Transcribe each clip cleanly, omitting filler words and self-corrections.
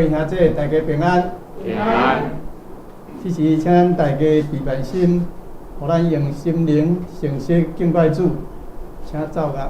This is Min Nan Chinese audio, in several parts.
位兄弟，大家平安。平安。此時，請咱大家備辦心，予咱用心靈誠實敬拜主，請奏樂。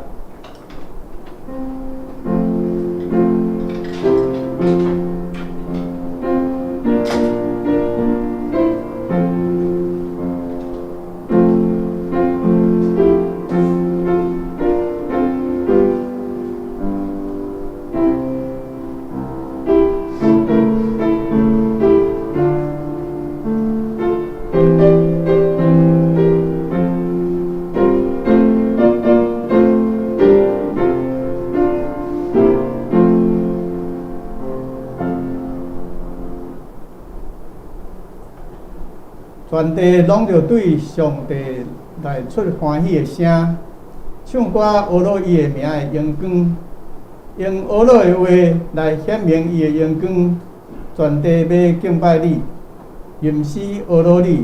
全地攏著對上帝來出歡喜的聲，唱歌呵咾伊的名的榮光，用呵咾的話來顯明伊的榮光。全地欲敬拜你，吟詩呵咾你，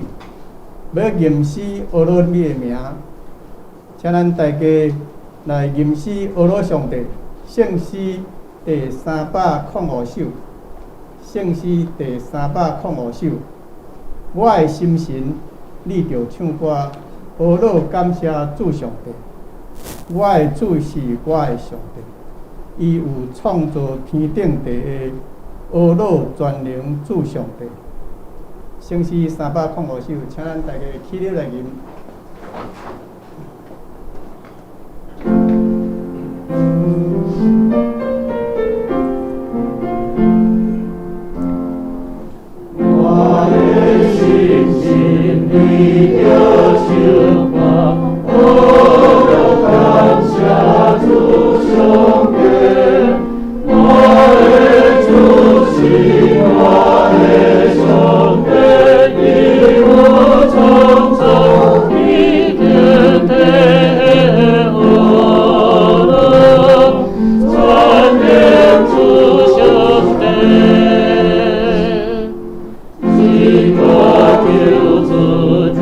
欲吟詩呵咾你的名。請咱大家來吟詩呵咾上帝，聖詩第305首，聖詩第305首。我的心神，你著唱歌，呵咾感謝主上帝。我的主是我的上帝，伊有創造天頂地下，呵咾全能主上帝。聖詩305首，請咱大家起立來吟。我的心神，你著唱歌，呵咾感謝主上帝。我的主是我的上帝，伊有創造天頂地下，呵咾全能主上帝。一歌求主聽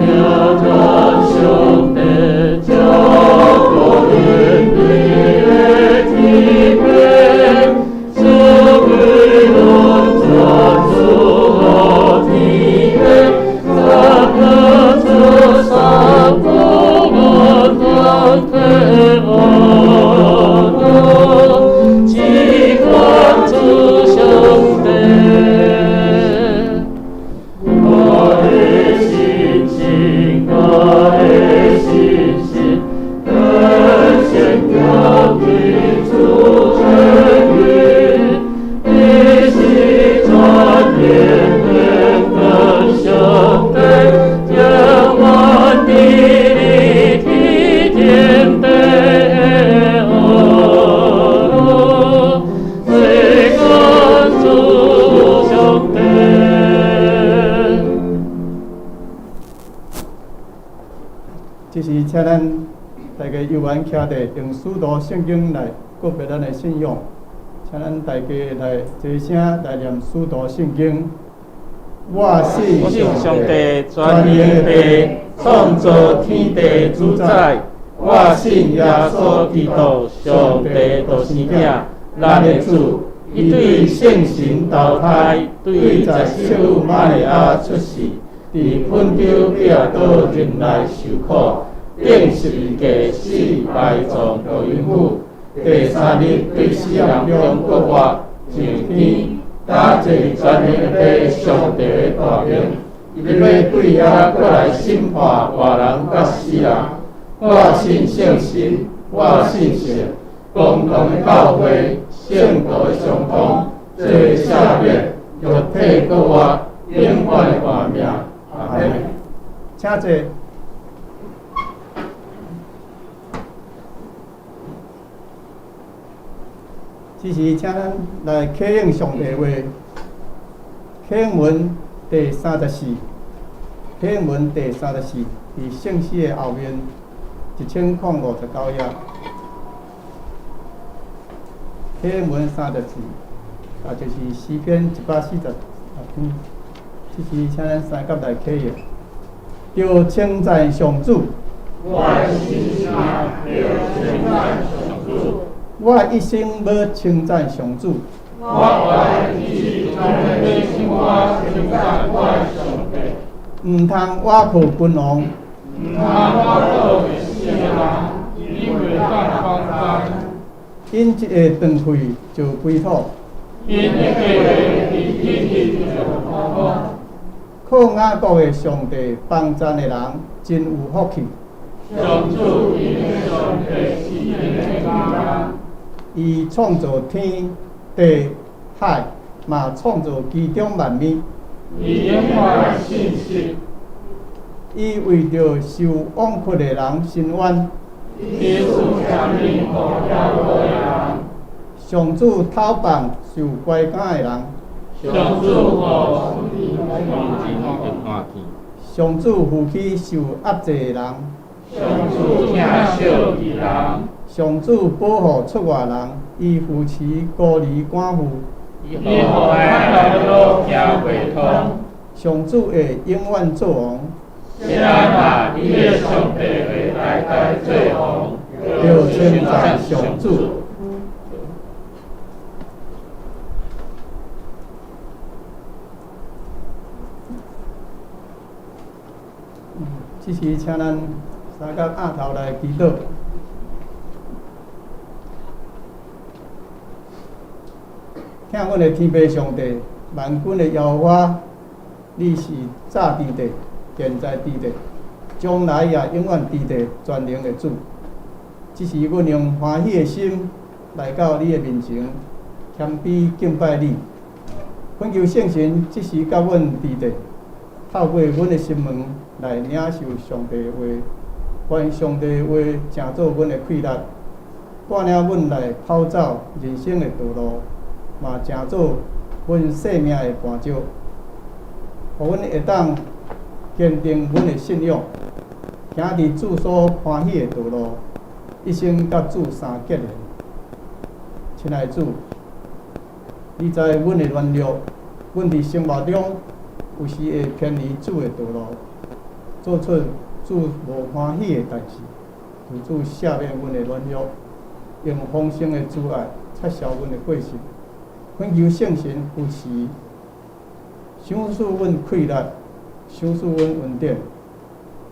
咱上帝，照顧人類的天平，賜歸攏全主予天下，三個主三個萬團體呵咾，只管主上帝。我的心情，我的心神，更先交給主的恩，你是全能的上帝，將萬地的天頂地下，呵咾，最關主上帝。這是請咱大家有緣徛佇用使徒聖經來告別咱的信仰，請咱大家來齊聲來念使徒聖經。我信我信上帝全能的父，創造天地主宰。我信耶穌基督，上帝獨生子，咱的主。伊對聖神投胎，對十聖母瑪利亞出世，佇本丟彼拉多忍耐受苦，釘十字架死埋葬落陰府，第三日對死人中復活，上天，搭坐佇全能的父上帝的大爿，伊欲對遐閣來審判活人佮死人。我信聖神，我信聖公同的教會，聖徒的相通，罪赦免，肉體復活，永遠的活命。阿們。請坐。這時，請咱來啟應上帝話，啟應文第三十四，啟應文第三十四，佇聖詩的後面1059頁。啟應文三十四，也就是詩篇146篇。這時，請咱三甲來啟應，著稱讚上主。我的心聲著稱讚上主。我一生欲稱讚上主。我願一生帝唱歌稱讚我的上帝。毋通倚靠君王。毋通倚靠會死的人，𪜶袂當幫贊。𪜶一下斷氣就歸土。𪜶的計劃佇彼日就破空。靠雅各的上帝幫贊的人，真有福氣。上主𪜶的上帝是𪜶的家。伊創造天地海，嘛創造其中萬物。伊永遠信實。伊為著受枉屈的人伸冤。伊賜赦免予驕傲的人。上主討放受關監的人。上主予上主扶起受壓制的人。上主疼惜義人。上主保護出外人，伊扶持孤兒寡婦。伊予海路行袂通。上主會永遠做王。是啊，你的上帝會代代做王。著稱讚上主。這時，請咱三甲額頭來祈禱。疼阮的天父上帝，萬軍的耶和華，你是早佇地，現在佇地，將來也永遠佇地，全能的主。這時，阮用歡喜的心來到你的面前，謙卑敬拜你。懇求聖神這時佮阮佇地，透過阮的心門來領受上帝的話，願上帝的話成做阮的氣力，帶領阮來跑走人生的道路，嘛成做阮生命的絆石，予阮會當堅定阮的信仰，行佇主所歡喜的道路，一生佮主相結連。親愛的主，你知阮的軟弱，阮佇生活中有時會偏離主的道路，做出主無歡喜的代誌。求主赦免阮的軟弱，用豐盛的慈愛擦消阮的過失。懇求聖神扶持，賞賜阮氣力，賞賜阮恩典，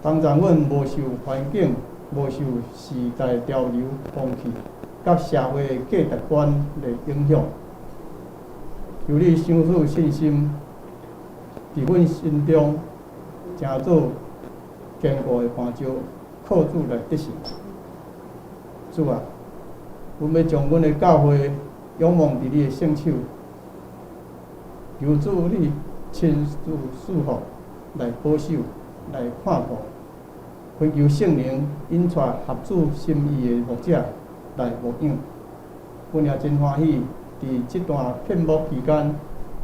幫助阮無受環境、無受時代潮流風氣佮社會價值觀的影響。求你賞賜信心，佇阮心中成做堅固的磐石，靠主來得勝。主啊，阮欲將阮的教會仰望佇你的聖手，求主你親自賜福來保守、來看顧，懇求聖靈引帶合主心意的牧者來牧養。阮也真歡喜，佇這段聘牧期間，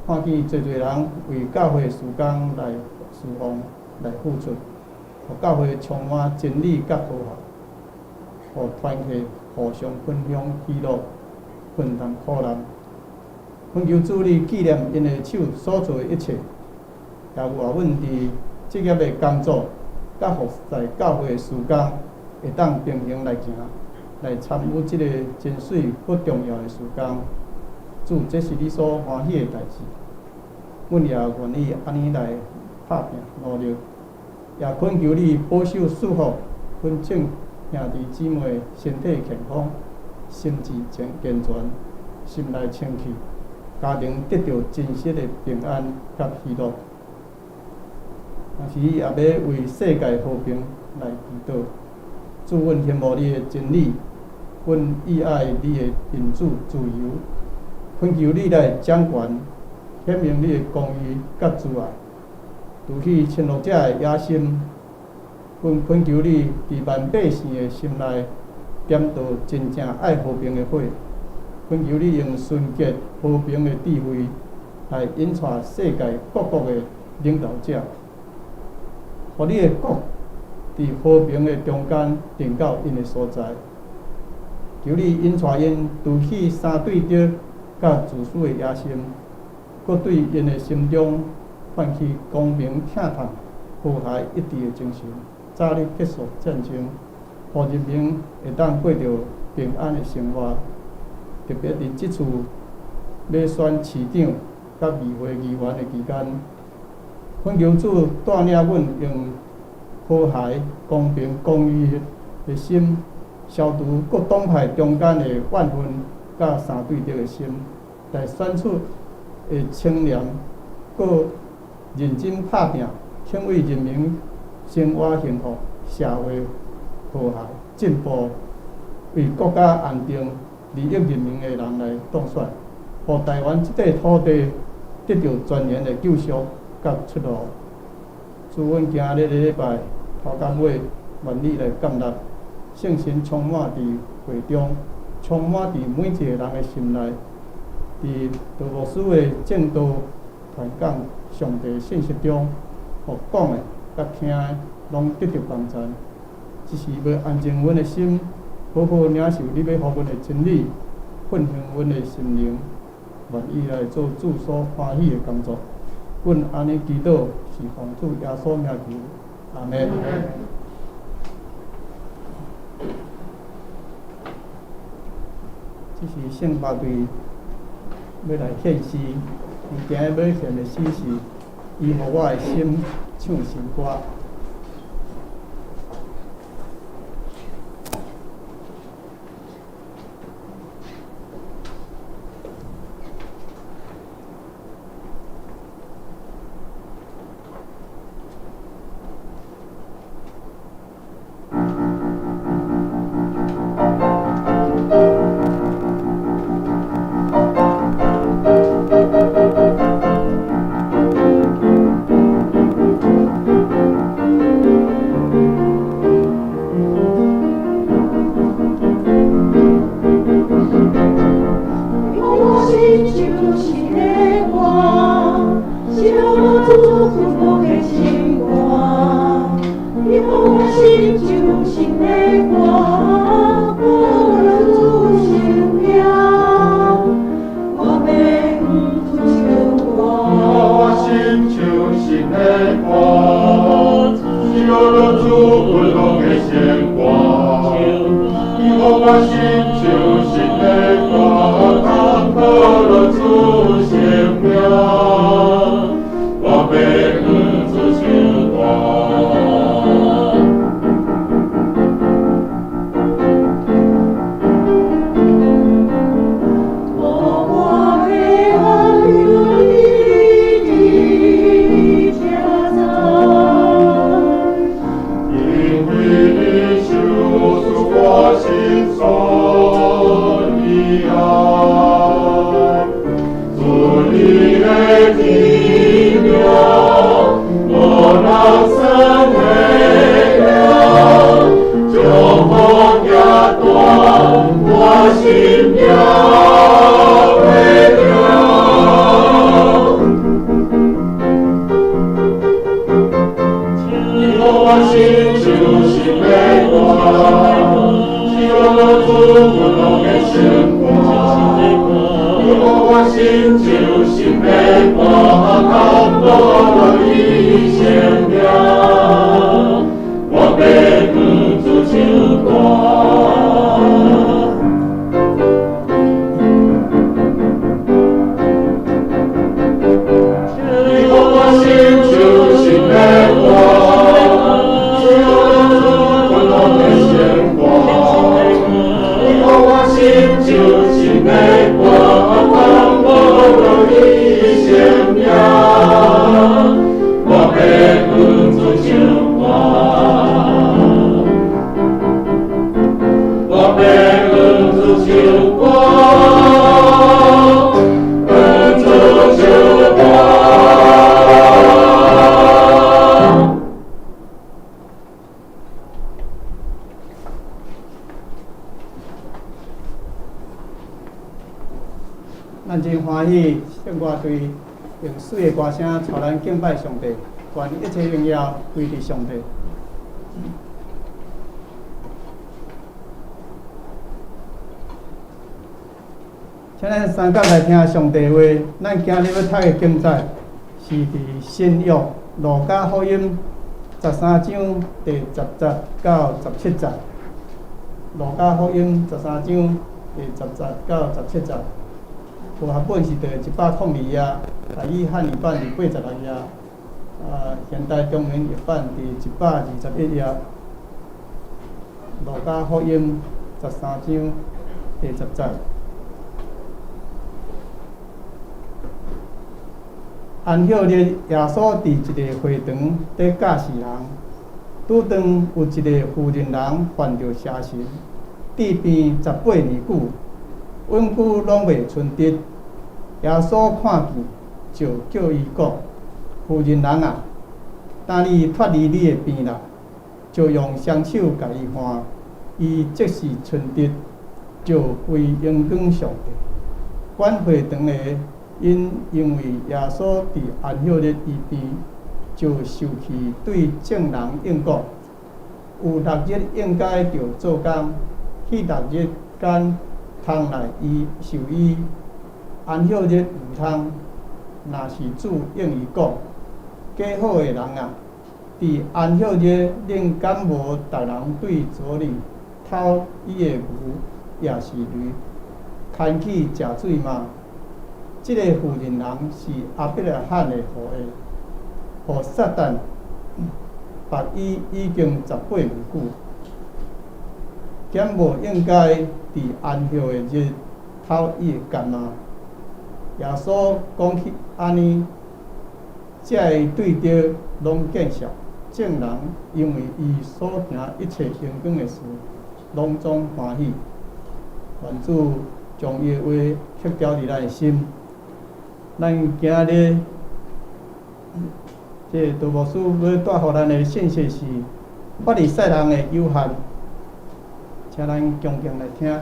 看見濟濟人為教會事工來侍奉、來付出，予教會充滿真理佮和諧，予團契互相分享喜樂，分擔苦難。懇求主你紀念𪜶的手所做的一切，也願阮佇職業的工作，佮服侍教會的事工，會當平衡來行，來參與這個真媠閣重要的事工。主，這是你所歡喜的代誌，阮也願意按呢來拍拚努力，也懇求你保守賜福，阮眾兄弟姊妹身體健康，心智健健全，心內清氣，家庭得著真實的平安佮喜樂。同時也欲為世界和平來祈禱。主，阮羨慕你的真理，阮意愛你的民主自由，懇求你來掌權，顯明你的公義佮慈愛，除去侵略者的野心。阮懇求你佇萬百姓的心內點著真正愛和平的火。懇求你用純潔和平的智慧來引帶世界各國的領導者，予你的國佇和平的中間定到𪜶的所在。求你引帶𪜶除去相對敵佮自私的野心，閣對𪜶的心中泛起公平、疼痛、和諧一致的精神，早日結束戰爭，予人民會當過著平安的生活。特別佇這次欲選市長佮佮議會議員的期間，懇求主帶領阮用和諧、公平、公義的心，消除各黨派中間的怨恨佮相對立的心，來選出會清廉、閣認真拍拚，肯為人民生活幸福、社會和諧進步，為國家安定、利益人民的人來當選，予台灣這塊土地得著全然的救贖佮出路。主，阮今日禮拜頭工尾，願你來降臨，聖神充滿佇會中，充滿佇每一個人的心內，佇杜牧師的證道傳講上帝信息中，予講的佮聽的攏得著幫助。只是欲安靜阮的心，好好領受你欲予阮的真理，奮興阮的心靈，願意來做主所歡喜的工作。阮按呢祈禱，是奉主耶穌名求，阿們。這是聖樂隊欲來獻詩，伊今日欲獻的詩是：伊予我的心唱新歌。咱真歡喜，聖歌隊用媠的歌聲帶咱敬拜上帝，願一切榮耀歸予上帝。請咱三角來聽上帝話。咱今日欲讀的經節是佇新約路加福音13章第10節到17節。路加福音13章第10節到17節。和合本是佇102頁，台語漢語版佇86頁，現代中文譯版佇121頁。路加福音13章第10節。安息日，耶穌佇一个會堂佇教示人，拄當有一个婦人人犯著邪神，治病18年久，穩久攏袂伸直。耶穌看見，就叫伊講：婦人人啊，今你脫離你的病啦！就用雙手共伊按，伊即時伸直，就歸榮光上帝。管會堂的𪜶因為耶穌佇安息日醫病，就受氣對眾人應講：有六日應該著做工，彼六日間通來醫受醫，安息日毋通。若是主應伊講：假好的人啊！佇安息日，恁敢無逐人對埒裡偷伊的牛，抑是驢，牽去食水嗎？這个婦人人是亞伯拉罕的後裔，予撒旦縛伊已經18年久，敢無應該佇安息日偷伊的角嗎？耶穌講起按呢，這个對著攏見笑。眾人因為伊所行一切榮光的事，攏總歡喜。願主將伊的話刻雕佇咱的心。咱今日這个杜牧師欲帶予咱的信息是法利賽人的誘惑，請咱恭敬來聽。下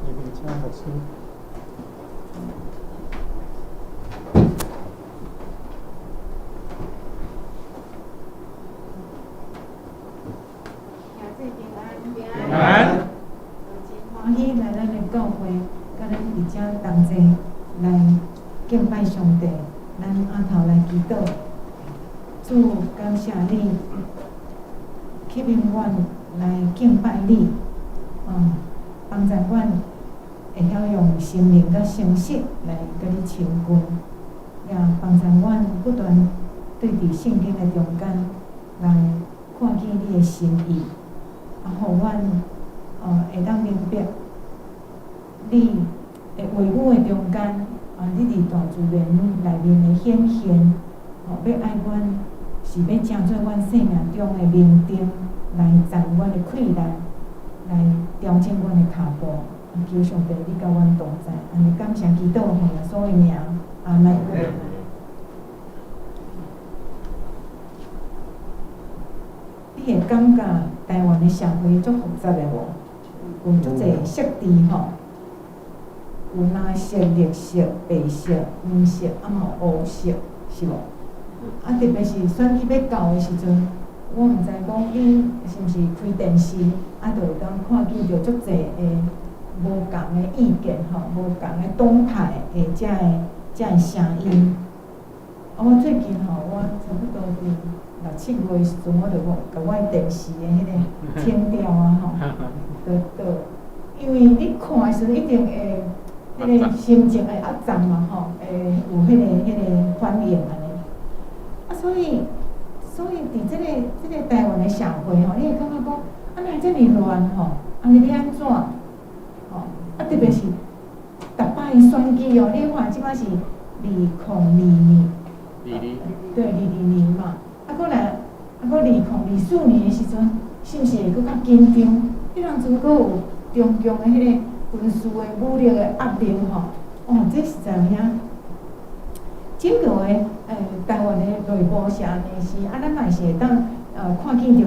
面請牧師。平安。真歡喜來咱的教會，佮咱佇遮同齊來敬拜上帝。咱阿頭來祈禱，主感謝你，吸引阮來敬拜你，幫助阮會曉用心靈佮誠實來佮你親近，也幫助阮不斷對佇聖經的中間來看見你的心意。啊，予阮會當明白你的話語的中間，啊，你佇大自然內面的顯現，吼，欲愛阮是欲成做阮生命中的明燈，來斬阮的困難，來調整阮的跤步。求上帝，你佮阮同在，按呢感謝祈禱，奉耶穌的名，阿們。你會感覺台灣的社會足複雜的無？有足濟色治吼，有藍色、綠色、白色、黃色，啊嘛有烏色，是無？啊，特別是選舉欲到的時陣，我毋知講恁是毋是開電視，啊，就會當看見著足濟的無仝的意見吼，無仝的黨派的遮个聲音。啊，我最近吼，我差不多佇六七月的時陣，我就講，共我的電視的彼个清掉啊吼，就因為你看的時陣一定會彼个心情會壓脹嘛吼，會有彼个反應按呢。啊，所以佇這个台灣的社會吼，你會感覺講，啊，哪會遮爾亂吼？按呢欲按怎？吼，啊，特別是逐擺選舉哦，你看這擺是2022，對，22年嘛。啊，閣來，啊，閣2024年的時陣，是毋是會閣較緊張？彼當陣閣有中共的彼个軍事的武力的壓力吼，哦，這實在有影。整個的台灣的內部是按呢是，啊，咱嘛是會當看見著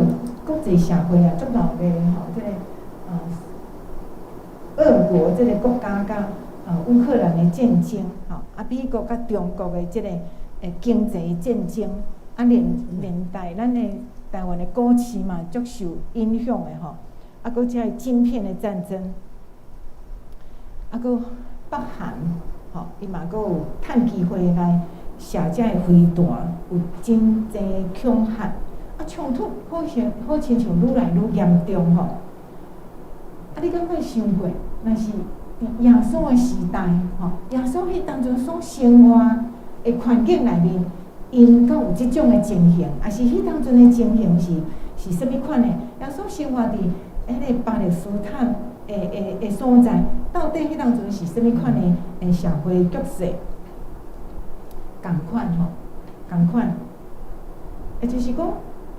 國際社會啊，足鬧熱吼，這個俄國這個國家佮烏克蘭的戰爭，吼，啊，美國佮中國的這個經濟戰爭。啊，連帶咱的台灣的股市嘛，足受影響的吼。啊，閣遮个晶片的戰爭，啊，閣北韓吼，伊嘛閣有趁機會來射遮个飛彈，有真濟恐嚇。啊，衝突好像好親像愈來愈嚴重吼。啊，你敢捌想過，若是佇耶穌的時代，吼，耶穌彼當陣所生活的環境內面，𪜶敢有這種的情形，抑是彼當陣的情形是啥物款的？耶穌生活佇彼個巴勒斯坦的所在，到底彼當陣是啥物款的社會局勢？仝款吼，仝款，也就是講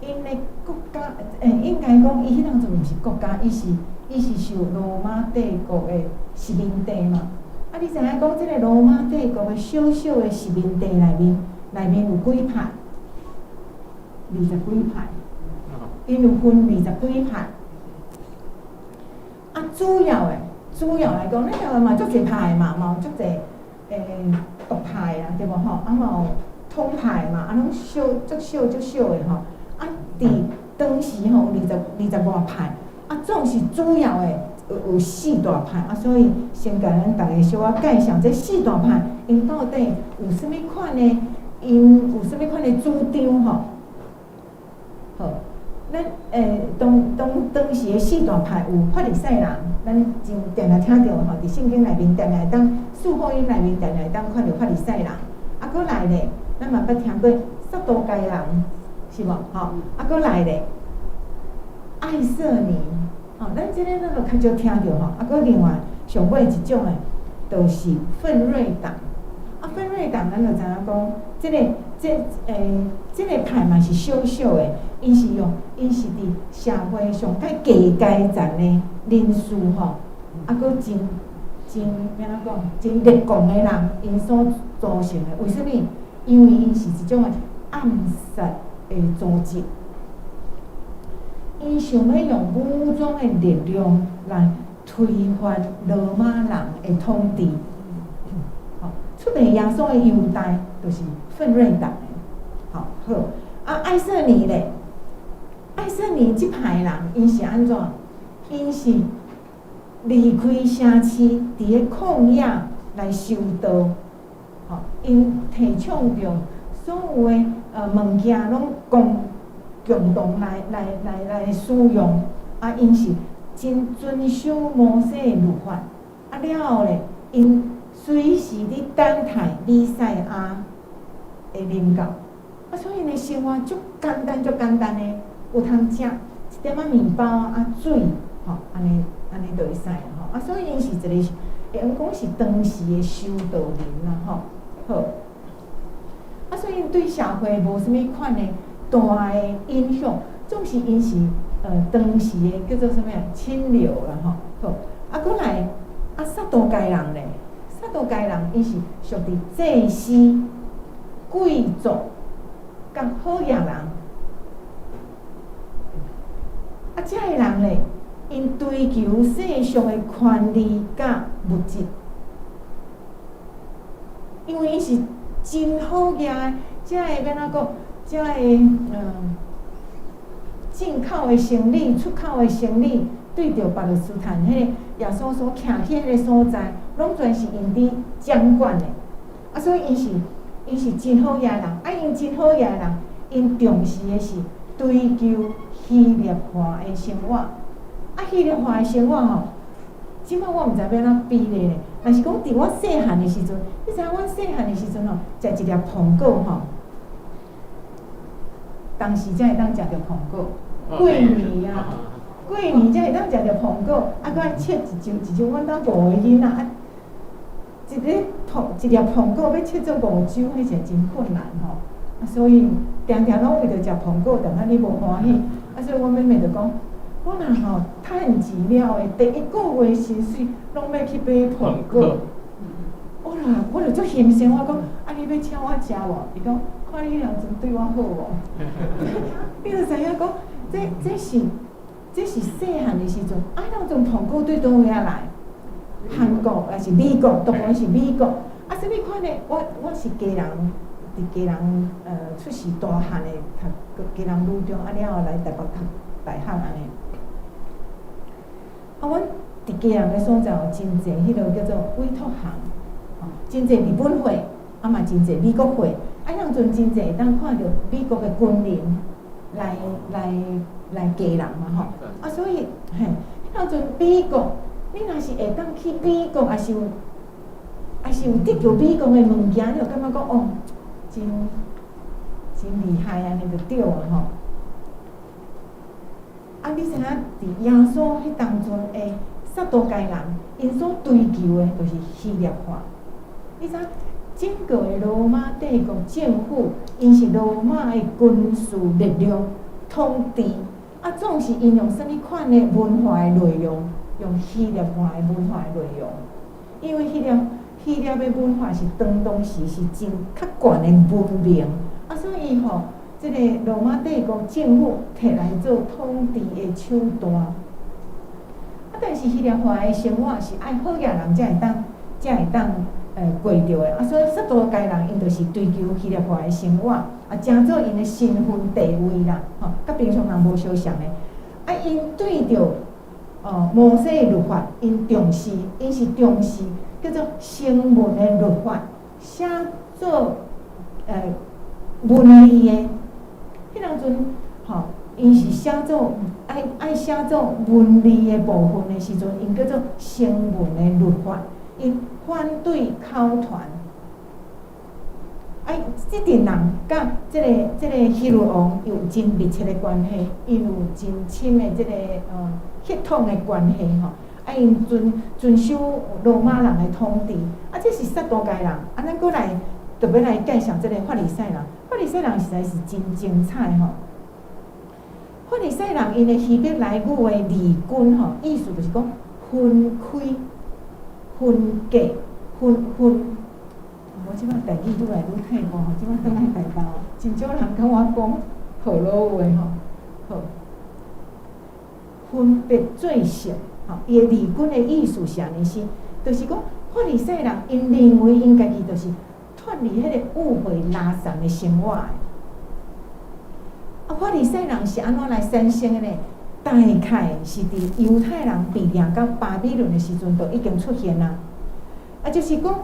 ，𪜶的國家，應該講，伊彼當陣毋是國家，伊是受羅馬帝國的殖民地嘛。啊，你知影講，這個羅馬帝國的小小的殖民地內面，內面有幾派？二十幾派，𪜶有分二十幾派。啊，主要來講，咱台灣嘛足濟派嘛，嘛有足濟獨派啊，對無吼？啊嘛有統派嘛，啊攏小足小足小的吼。啊，佇當時吼有二十外派，啊，總是主要的有四大派啊，所以先共咱逐家小可介紹這四大派，𪜶到底有啥物款的？𪜶有啥物款的主張吼？好，咱當時的四大派有法利賽人，咱真定定聽著吼，佇聖經內面定定會當四福音內面定定會當看著法利賽人。啊，閣來咧，咱嘛捌聽過撒都該人，是無？吼，啊，閣來咧，愛色尼，吼，咱這個咱就較少聽著吼。啊，閣另外上尾一種的，就是奮銳黨。啊，奮銳黨咱就知影講，這個派嘛是小小的，𪜶是佇社會上較低階層的人士吼，啊，閣真欲按怎講，真熱狂的人，𪜶所組成的。為啥物？因為𪜶是一種的暗殺的組織，𪜶想欲用武裝的力量來推翻羅馬人的統治。吼，出賣耶穌的猶大，就是奮銳黨的。好，好，啊，愛色尼咧，愛色尼這派人，𪜶是按怎？𪜶是離開城市，佇咧曠野來修道。吼，𪜶提倡著所有的物件攏共同來使用。啊，𪜶是真遵守摩西的律法。啊，了後咧，𪜶隨時佇等待彌賽亞的臨到。啊，所以𪜶生活足簡單，足簡單的，有通食一點仔麵包啊水，吼，按呢就會使吼。啊，所以𪜶是一個，會用講是當時的修道人啦，吼。好。啊，所以對社會無啥物款的大的影響，總是𪜶是當時的叫做啥物啊？清流啦，吼。好，啊，閣來啊，撒都該人咧，撒都該人𪜶是屬佇祭司、貴族、佮好額人。啊，這个人咧，𪜶追求世俗的權利佮物質，因為𪜶是真好額的，這个欲按怎講？這个進口的生理、出口的生理，對著巴勒斯坦彼個耶穌所徛起彼個所在，攏全是𪜶佇掌管的。啊，所以𪜶是真好額的人，啊，𪜶真好額的人，𪜶重視的是追求希臘化的生活。啊，希臘化的生活吼，這擺我毋知欲按怎比例咧。若是講佇我細漢的時陣，你知影阮細漢的時陣吼，食一粒蘋果吼，當時才會當食著蘋果。過年啊，過年才會當食著蘋果，啊，閣愛切一周一周，阮兜五個囡仔，啊，一粒蘋果欲切做五周，彼是真困難吼。啊，所以定定攏為著食蘋果，踮遐爾無歡喜。啊，所以阮妹妹就講，我若吼趁錢了的第一個月薪水，攏欲去買蘋果。我啦，我就足心酸，我講，啊，你欲請我食無？伊講，看你當陣對我好無？你就知影講，這是細漢的時陣，啊，當陣蘋果對佗位仔來？韓國抑是美國，當然是美國。啊，啥物款的？我是基隆，佇基隆出世大漢的，讀基隆女中，啊了後來台北讀大學按呢。啊，阮佇基隆的所在有真濟彼落叫做委託行，吼，真濟日本貨，啊嘛真濟美國貨。啊，當陣真濟會當看著美國的軍人來基隆嘛吼。啊，所以嘿，彼當陣美國你若是會當去美國，抑是有得著美國的物件，你就感覺講哦，真真厲害按呢就對啊吼。啊，你知影佇耶穌彼當陣的撒都該人，𪜶所追求的就是希臘化。你知影整個的羅馬帝國政府，𪜶是羅馬的軍事力量統治，啊，總是𪜶用啥物款的文化的內容，用希臘化的文化的內容，因為希臘的文化是當時是真較懸的文明，啊，所以吼，這個羅馬帝國政府摕來做統治的手段。啊，但是希臘化的生活是愛好額人才會當過著的，啊，所以撒都該人𪜶就是追求希臘化的生活，啊，成做𪜶的身份地位啦，吼，佮平常人無相像的。啊，𪜶對著摩西的律法，𪜶重視，𪜶是重視叫做成文的律法，寫做文字的。彼當陣吼，𪜶是寫做愛寫做文字的部分的時陣，𪜶叫做成文的律法，𪜶反對口傳。啊，這陣人佮這個希律王有真密切的關係，𪜶有真深的這個血統的關係吼。啊，𪜶遵守羅馬人的統治。啊，這是撒都該人。啊，咱閣來特別來介紹這個法利賽人。法利賽人實在是真精彩吼。法利賽人𪜶的希伯來語的字根吼，意思就是講分開、分隔、分分。我這擺台語愈來愈退步吼，這擺轉來台北，真少人佮我講河洛話吼。好，分別做聖吼，伊的字根的意思是按呢是，就是講法利賽人𪜶認為𪜶家己就是脫離彼個污穢垃圾的生活的。啊，法利賽人是按怎來產生的呢？大概是佇猶太人被掠到巴比倫的時陣，就已經出現啦。啊，就是講，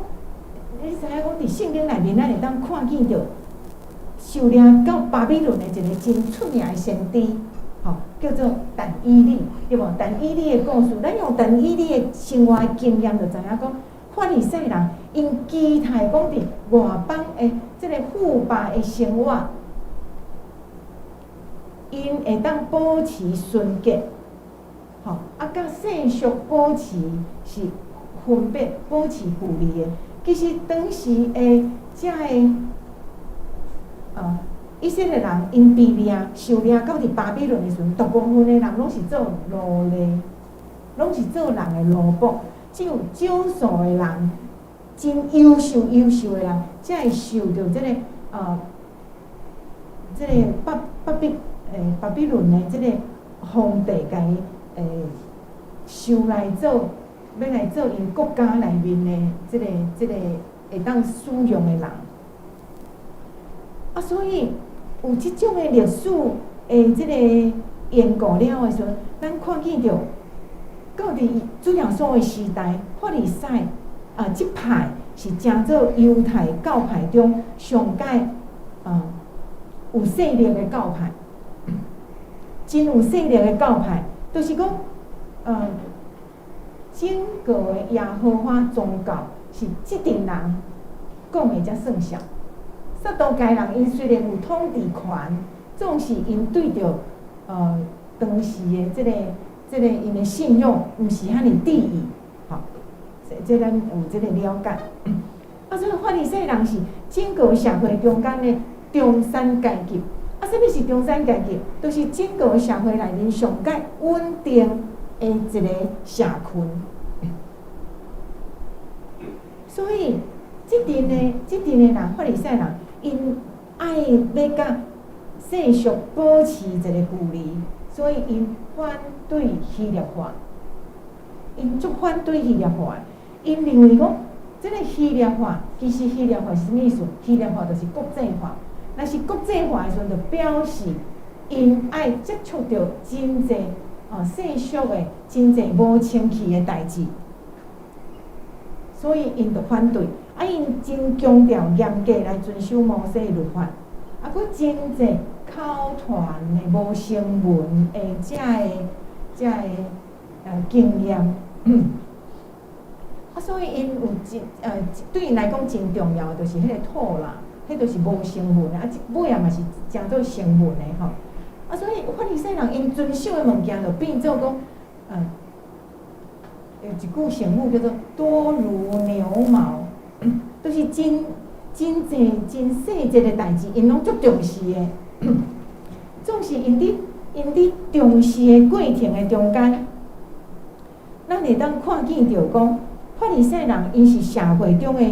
你知影講佇聖經內面，咱會當看見著受掠到巴比倫的一個真出名的先知，吼，叫做但以理，對無？但以理的故事，咱用但以理的生活的經驗，就知影講，法利賽人𪜶期待講佇外邦的這個富爸的生活，𪜶會當保持純潔，吼，啊，佮世俗保持是分別、保持距離的。其實當時的遮个以色列人，𪜶被掠、受掠到佇巴比倫的時陣，大部分的人攏是做奴隸，攏是做人的奴僕，只有少數的人，真優秀、優秀的人，才會受著這個巴比倫的這個皇帝共伊收來做，欲來做𪜶國家內面的這個會當使用的人。啊，所以有這種的歷史的這個緣故了的時陣，咱看見著，到佇主耶穌的時代，法利賽啊，這派是成做猶太教派中上蓋有勢力的教派，真有勢力的教派，就是講，整個的耶和華宗教是這陣人講的才算數。撒都該人𪜶雖然有統治權，總是𪜶對著當時的這個𪜶的信仰，毋是遐爾注意，吼，這咱有這個了解。啊，所以法利賽人是整個社會中間的中產階級。啊，啥物是中產階級？就是整個社會內面上蓋穩定的一個社群。所以，這陣的人，法利賽人，𪜶愛欲佮世俗保持一個距離，所以𪜶反對希臘化。𪜶足反對希臘化，𪜶認為講，這個希臘化其實希臘化是啥物意思？希臘化就是國際化。若是國際化的時陣，就表示𪜶愛接觸著真濟世俗的、真濟無清氣的代誌，所以𪜶就反對。啊，𪜶真強調嚴格來遵守摩西律法，啊，閣真濟口傳的無成文的遮个經驗，啊，所以𪜶有真對𪜶來講真重要，就是彼個妥拉，彼就是無成文的，啊，尾仔嘛是成做成文的吼。啊，所以法利賽人𪜶遵守的物件，就變做講，有一句成語叫做多如牛毛，就是真真濟真細節的代誌，𪜶攏足重視的。總是𪜶佇重視的過程的中間，咱會當看見著講，法利賽人𪜶是社會中的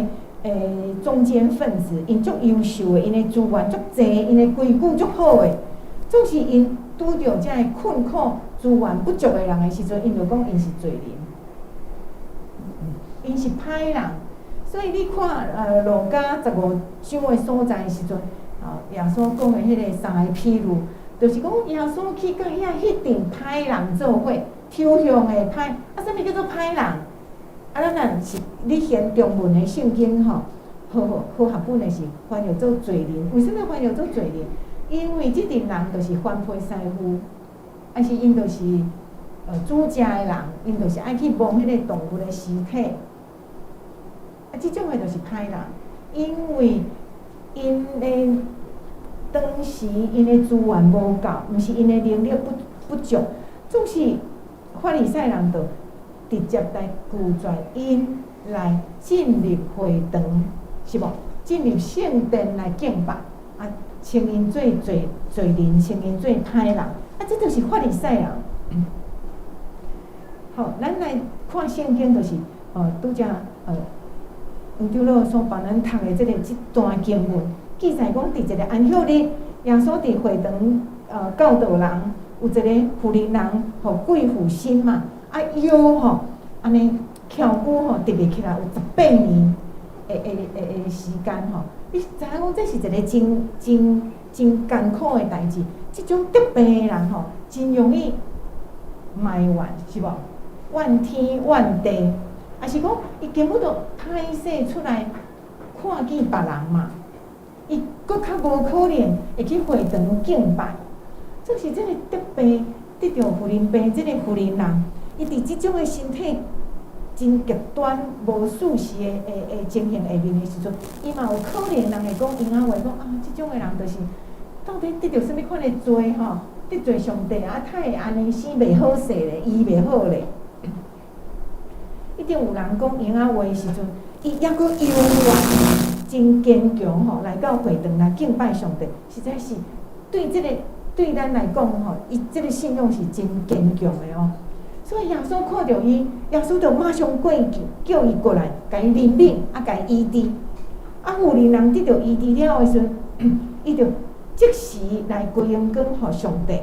中堅分子，𪜶足優秀的，𪜶的資源足濟，𪜶的規矩足好的。總是𪜶拄著遮个困苦、資源不足的人的時陣，𪜶就講𪜶是罪人，𪜶是歹人。所以你看，路加15章的所在的時陣，啊，耶穌講的彼个三个譬喻，就是講耶穌去佮遐彼陣歹人做伙，抽象的歹，啊，啥物叫做歹人？啊，咱若是你現中文的聖經吼，和和合本的是翻譯做罪人。為啥物翻譯做罪人？因為這陣人就是番波師傅，抑是𪜶就是煮食的人，𪜶就是愛去摸彼个動物的屍體。啊，這種的就是歹人，因為𪜶的當時𪜶的資源無夠，毋是𪜶的能力不足，總是法利賽人就直接來拒絕𪜶來進入會堂，是無？進入聖殿來敬拜，啊，稱𪜶做罪人，稱𪜶做歹人，啊，這就是法利賽人。好，咱來看聖經，就是拄才黃長老所幫咱讀的這段經文，記載講，佇一个安息日，耶穌佇會堂教導人，有一個婦人人予鬼附身嘛，啊腰吼，按呢蹺久吼直袂起來，有18年的時間吼。你知影講這是一個真真真艱苦的代誌，這種得病的人吼，真容易埋怨，是無？怨天怨地，抑是講伊根本就歹勢出來看見別人嘛，伊閣較無可能會去會堂敬拜。這是這个得病得著婦人病這个婦人人，伊佇這種的身體真極端無舒適的情形下面的時陣，伊嘛有可能人會講閒仔話講啊，這種的人就是到底得著啥物款的罪吼？得罪上帝啊，才會按呢生袂好勢咧，醫袂好咧。一定有人講閒仔話的時陣，伊猶閣猶原真堅強吼，來到會堂來敬拜上帝，實在是對這个對咱來講吼，伊這个信仰是真堅強的哦。所以耶穌看著伊，耶穌就馬上過去叫伊過來，共伊憐憫，啊，共伊醫治。啊，婦人人得著醫治了的時陣，伊就即時來歸榮光予上帝。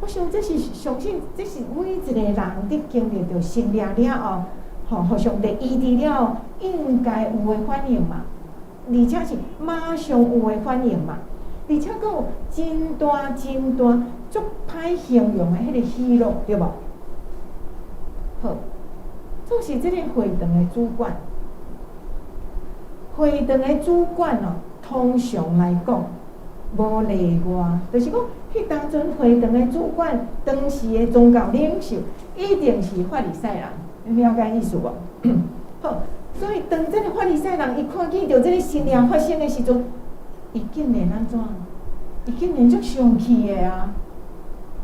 我想這是相信，這是每一個人佇經歷著神蹟了後，吼，予上帝醫治了後，應該有的反應嘛，而且是馬上有的反應嘛，而且閣有真大真大足歹形容的彼个喜樂，對無？好，總是這个會堂的主管，會堂的主管哦，通常來講無例外，就是講，彼當陣會堂的主管，當時的宗教領袖，一定是法利賽人，你了解意思無？好，所以當這个法利賽人伊看見著這个神蹟發生的時陣，伊竟然按怎？伊竟然足生氣的啊！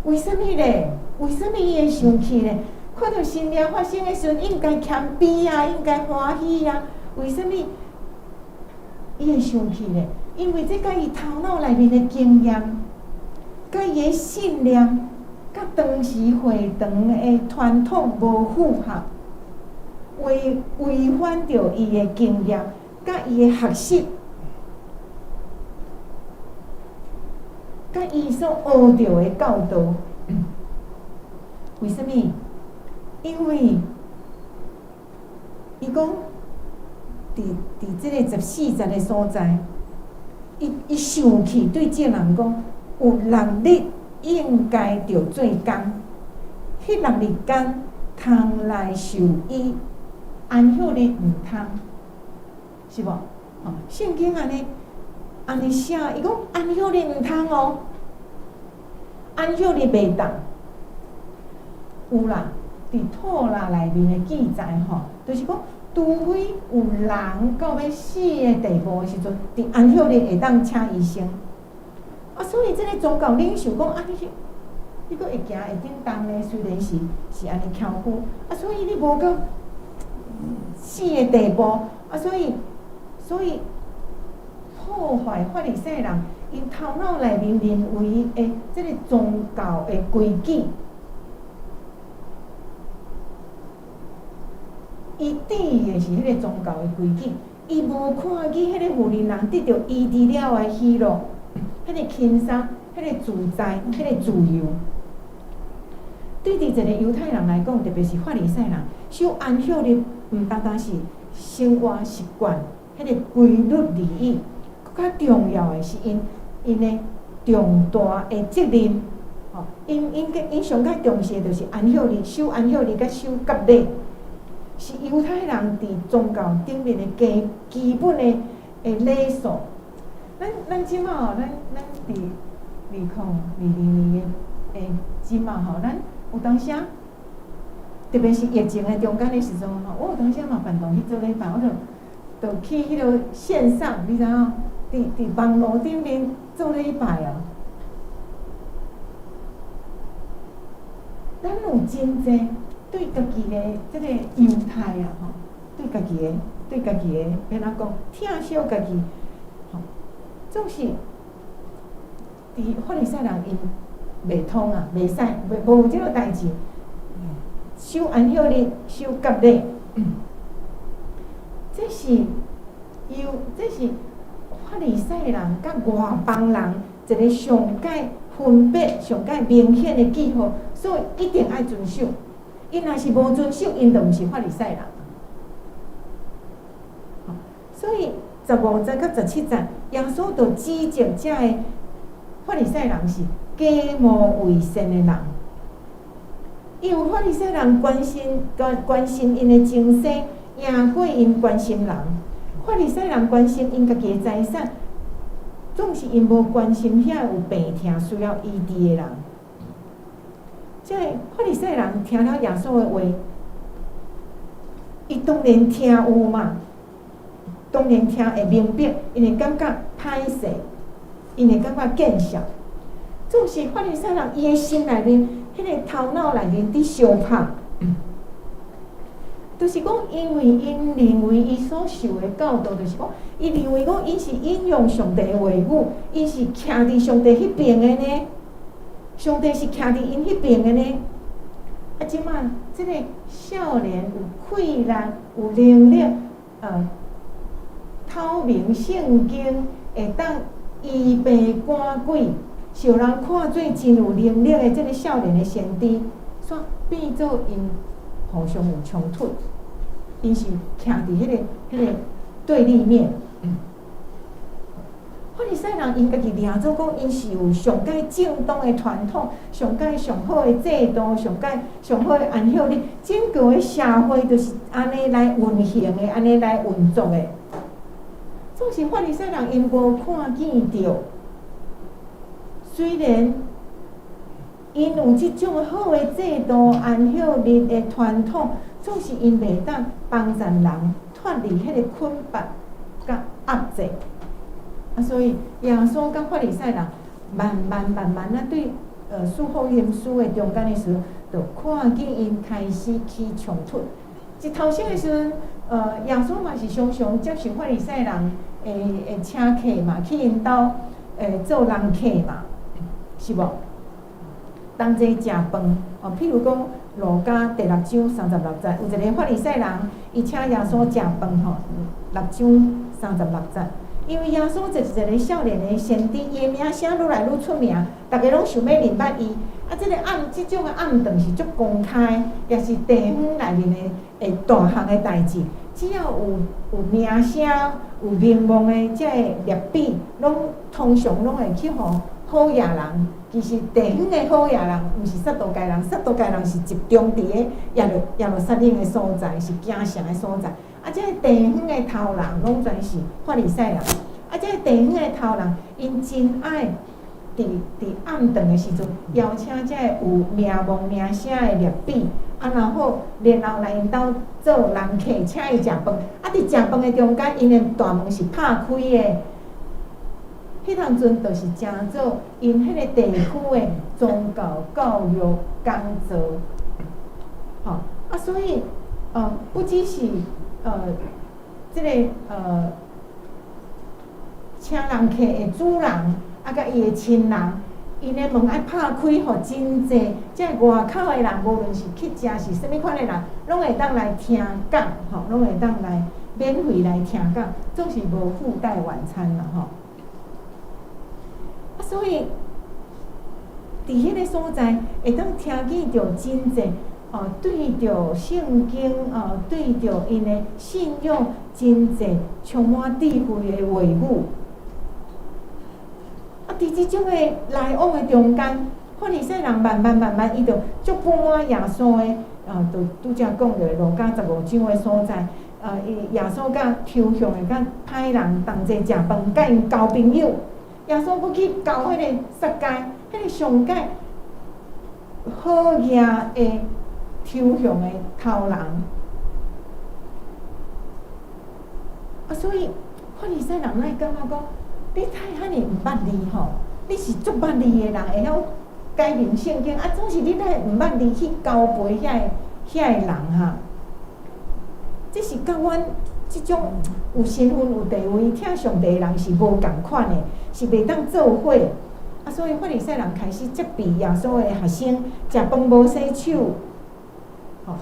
為啥物咧？為啥物伊會生氣咧？看著神蹟發生的時陣，應該謙卑啊，應該歡喜啊。為啥物伊會生氣咧？因為這佮伊頭腦內面的經驗，佮伊的信念，佮當時會堂的傳統無符合，違反著伊的經驗，佮伊的學習，佮伊所學著的教導。為啥物？因為伊講，佇這个14節的所在，伊生氣對眾人講，有六日應該著做工，彼六日間通來受醫，安息日毋通，是無？吼，聖經按呢寫，伊講安息日毋通哦，安息日袂當，有啦。佇妥拉內面的記載吼，就是講，除非有人到欲死的地步的時陣，佇安息日會當請醫生。啊，所以這个宗教領袖講啊，你你閣會行會振動呢？雖然是是按呢蹺久，啊，所以你無到死的地步，啊，所以所以破壞法利賽人𪜶頭腦內面認為的這个宗教的規矩，伊指的是彼个宗教的規矩，伊無看見彼个婦人人得著醫治了的喜樂，彼个輕鬆，彼个自在，彼个自由。對佇一个猶太人來講，特別是法利賽人，守安息日毋單單是生活習慣，彼个規律而已，閣較重要的是𪜶𪜶的重大的責任。吼，𪜶𪜶𪜶上較重視的就是安息日，守安息日佮守割禮，是猶太人佇宗教頂面的基基本的的禮數。咱咱這馬吼，咱咱佇2022年的的這馬吼，咱有當時，特別是疫情的中間的時陣吼，我有當時嘛辦動去做禮拜，我就就去彼个線上，你知影？佇佇網路頂面做禮拜啊。咱有真濟對家己的這个猶太啊吼，對家己的對家己的，欲按怎講，疼惜家己，吼，總是佇法利賽人𪜶袂通啊，袂使，袂無這个代誌，守安息日，守割禮，這是猶，這是法利賽人佮外邦人一个上蓋分別、上蓋明顯的記號，所以一定愛遵守。𪜶若是無遵守，𪜶就毋是法利賽人。所以15節佮17節，耶穌就指責這个法利賽人是假冒為善的人。因為法利賽人關心關關心𪜶的前世，贏過𪜶關心人。法利賽人關心𪜶家己的財產，總是𪜶無關心遐有病痛需要醫治的人。這个法利賽人聽了耶穌的話，伊當然聽有嘛，當然聽會明白，𪜶會感覺歹勢，𪜶會感覺見笑。總是法利賽人伊的心內面，彼个頭腦內面佇相拍，就是講，因為𪜶認為伊所受的教導，就是講，伊認為講𪜶是引用上帝的話語，𪜶是徛佇上帝彼邊的呢，上帝是徛佇𪜶彼邊的呢。啊，這馬這个少年有氣力、有能力，透明聖經，會當醫病趕鬼，受人看做真有能力的這个少年的先知，煞變做𪜶互相有衝突，𪜶是徛佇彼个對立面。法利賽人𪜶家己掠做講，𪜶是有上蓋正當的傳統，上蓋上好的制度，上蓋上好的安息日，整個的社會就是按呢來運行的，按呢來運作的。總是法利賽人𪜶無看見著，雖然𪜶有這種好的制度、安息日的傳統，總是𪜶袂當幫助人脫離彼个捆綁佮壓制。啊，所以耶穌佮法利賽人慢慢慢慢啊，對四福音書的中間的時陣，就看見𪜶開始起衝突。一頭先的時陣，耶穌嘛是常常接受法利賽人的的請客嘛，去𪜶兜做人客嘛，是無？同齊食飯，哦，譬如講路加第六章36節，有一個法利賽人，伊請耶穌食飯吼，六章三十六節。因為耶穌就是一個少年的先知，伊的名聲愈來愈出名，逐家攏想欲認捌伊。啊，這个暗，這種的暗頓是足公開，也是地方內面的的大項的代誌。只要有有名聲、有名望的這个拉比，攏通常攏會去予好野人。其實地方的好野人，毋是撒都該人，撒都該人是集中佇咧耶路耶路撒冷的所在，是京城的所在。啊，這个地方的頭人攏全是法利賽人。啊，這个地方的頭人，𪜶真愛佇佇暗頓的時陣，邀請這个有名望、名聲的拉比，啊，然後然後來𪜶兜做人客，請伊食飯。啊，佇食飯的中間，𪜶的大門是拍開的。彼當陣就是成做𪜶彼个地區的宗教教育講座，吼啊，所以不只是這个請人客的主人，啊，佮伊的親人，𪜶的門愛拍開，予真濟這外口的人，無論是去食是啥物款的人，攏會當來聽講，吼，攏會當來免費來聽講，總是無附帶晚餐啦，吼。啊，所以佇彼个所在，會當聽見著真濟哦，對著聖經哦，對著𪜶的信仰真濟充滿智慧的話語。啊，佇這種的來往的中間，法利賽人慢慢慢慢，伊就足不滿耶穌的，啊，就拄才講著路加十五章的所在，啊，伊耶穌佮抽象的佮歹人同齊食飯，佮𪜶交朋友。耶穌閣去交彼个撒該，彼个上蓋好額的抽象的頭人。啊，所以法利賽人哪會感覺講，你太遐爾毋捌字吼？你是足捌字的人，會曉解明聖經，啊，總是你哪會毋捌字去交陪遐個人哈？這是佮阮這種有身份、有地位、疼上帝的人是無仝款的，是袂當做伙。啊，所以法利賽人開始責備耶穌的學生，食飯無洗手。吼，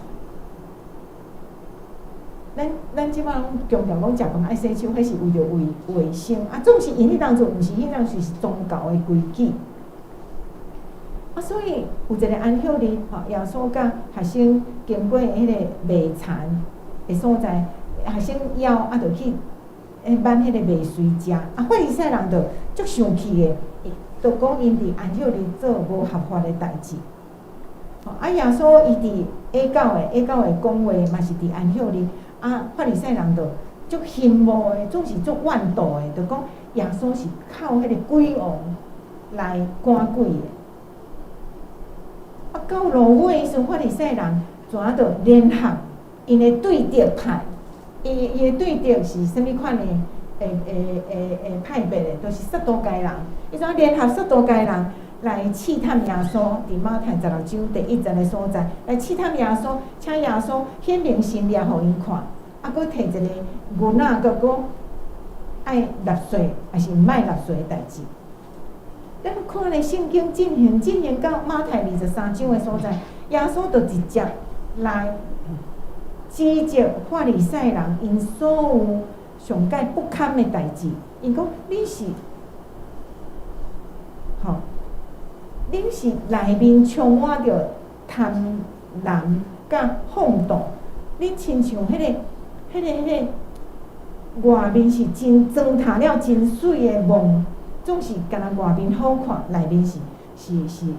咱這擺攏強調講食飯愛洗手，彼是為著衛生。啊，總是𪜶彼當陣毋是，彼當時是宗教的規矩。啊，所以有一個安息日，吼，耶穌佮學生經過彼個麥田的所在，學生枵啊，就去挽彼個麥穗食。啊，法利賽人就足生氣的，就講𪜶佇安息日做無合法的代誌。吼，啊，耶穌伊佇下晝的講話嘛是佇安息日。啊，法利賽人就足羨慕的，總是足怨妒的，就講耶穌是靠彼個鬼王來趕鬼的。啊，到落尾時，法利賽人怎啊就聯合𪜶的對敵派，伊的對敵是啥物款的？派別的，就是撒都該人。伊怎聯合撒都該人來試探耶穌？佇馬太十六章第一節的所在，來試探耶穌，請耶穌顯明神蹟予𪜶看，啊，閣提一个囡仔，閣講愛納稅，抑是毋愛納稅的代誌。咱看咧聖經進行到馬太二十三章的所在，耶穌就直接來指責法利賽人𪜶所有上蓋不堪的代誌。𪜶講恁是，吼，恁是內面充滿著貪婪佮放蕩，恁親像彼个外面是真裝忝了真媠的夢，總是敢若外面好看，內面是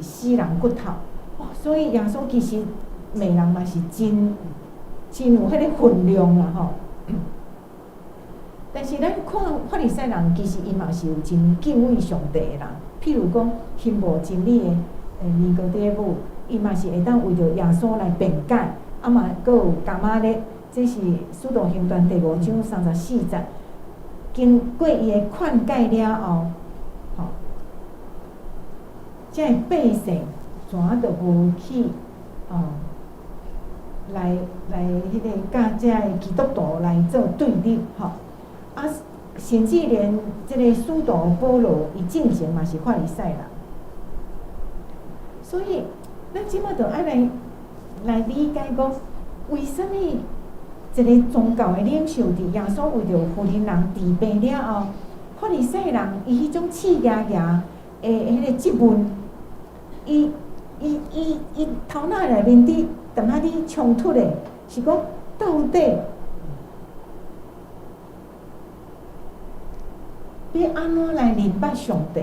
死人骨頭。哦，所以耶穌其實罵人嘛是真有彼个分量啦吼。但是咱看法利賽人，其實伊嘛是有真敬畏上帝的人。譬如講，興無真理的尼哥底母，伊嘛是會當為著耶穌來辯解，啊嘛，閣有迦瑪列，這是使徒行傳第五章三十四節。經過伊的勸誡了後，吼，這个百姓怎就無去哦，來彼个佮這个基督徒來做對立，吼。啊，甚至連這个使徒保羅，伊進前嘛是法利賽人，所以咱這擺就愛來理解講，為啥物一个宗教的領袖佇耶穌為著婦人人治病了後，法利賽人伊彼種刺牙牙的彼个質問，伊頭腦內面佇踮遐佇衝突的，是講到底欲按怎來認捌上帝？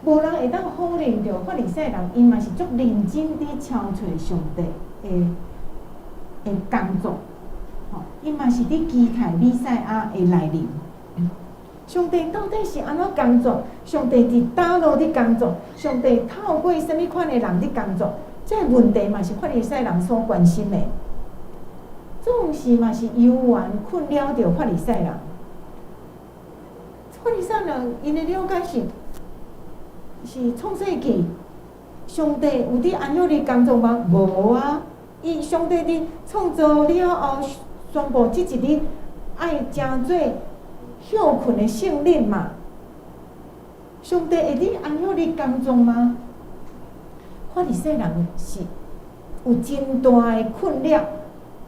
無人會當否認著法利賽人，𪜶嘛是足認真佇敲揣上帝的工作，吼，𪜶嘛是佇期待彌賽亞的來臨。上帝到底是按怎工作？上帝佇佗落佇工作？上帝透過啥物款的人佇工作？這个問題嘛是法利賽人所關心的，總是嘛是猶原困擾著法利賽人。法利賽人𪜶的了解是，是創世記，上帝有佇安息日工作嗎？無啊！伊上帝佇創造了後，宣布這一日愛成做歇睏的聖日嘛。上帝會佇安息日工作嗎？法利賽人是有真大的困擾，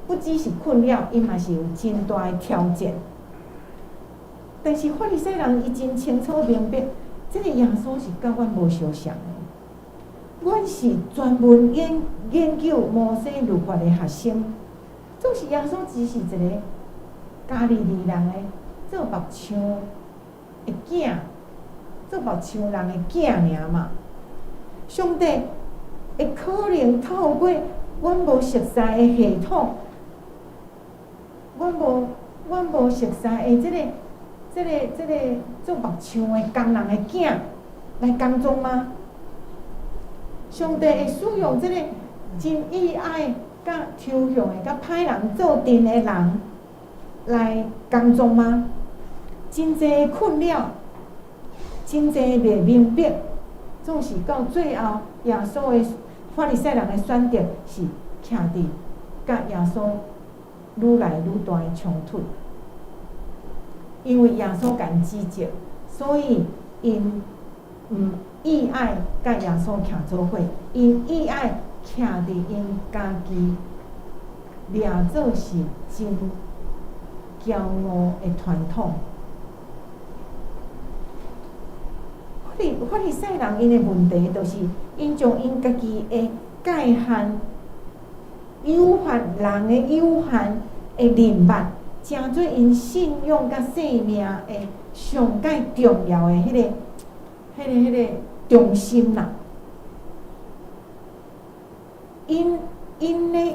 不只是困擾，𪜶嘛是有真大的挑戰。但是法利賽人伊真清楚明白，這个耶穌是佮阮無相像的。阮是專門研究摩西律法的學生，總是耶穌只是一个加利利人的做木匠的囝，做木匠人的囝爾嘛。上帝會可能透過阮無熟似的系統，阮無熟似的這个做木匠的工人的囝來工作嗎？上帝會使用這个真意愛、佮抽象的、佮歹人做陣的人來工作嗎？真濟困擾，真濟袂明白，總是到最後，耶穌的法利賽人的選擇是徛佇佮耶穌愈來愈大的衝突，因為耶穌共指責，所以𪜶毋意愛佮耶穌徛做伙，𪜶意愛徛佇𪜶家己掠做是真驕傲的傳統。法利賽人𪜶的問題，就是𪜶將𪜶家己的界限、有限人的有限的認捌，成做𪜶信仰佮生命的上蓋重要的彼个中心啦。𪜶的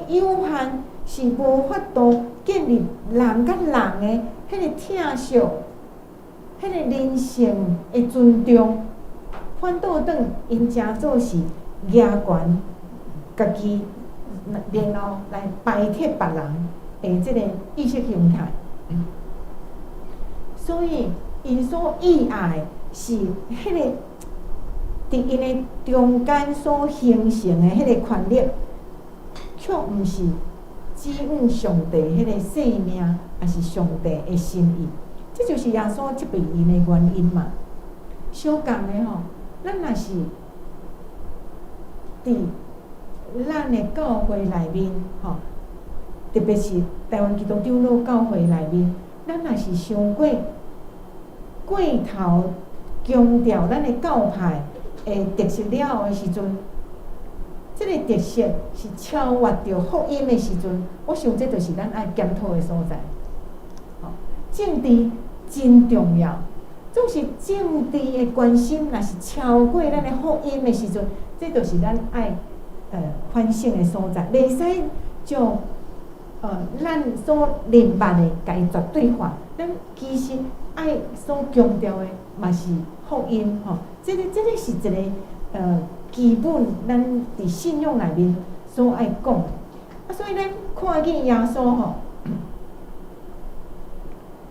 有限是無法度建立人佮人的彼个疼惜、彼个人性的尊重，反倒轉𪜶成做是額懸家己，然後來排斥別人的這個意識形態。所以，𪜶所意愛的是彼个佇𪜶的中間所形成的彼个權力，卻毋是指向上帝彼个生命，抑是上帝的心意。這就是耶穌責備𪜶的原因嘛。相仝的吼，咱若是佇咱的教會內面吼，特別是台灣基督長老教會內面，咱若是傷過過頭強調咱的教派的特色了後的時陣，這个特色是超越著福音的時陣，我想這就是咱愛檢討的所在。吼，政治真重要，總是政治的關心，若是超過咱的福音的時陣，這就是咱愛反省的所在。袂使將咱所認捌的，共伊絕對化。咱其實愛所強調的嘛是福音吼，這个是一个基本，咱佇信仰內面所愛講的。啊，所以咱看見耶穌吼，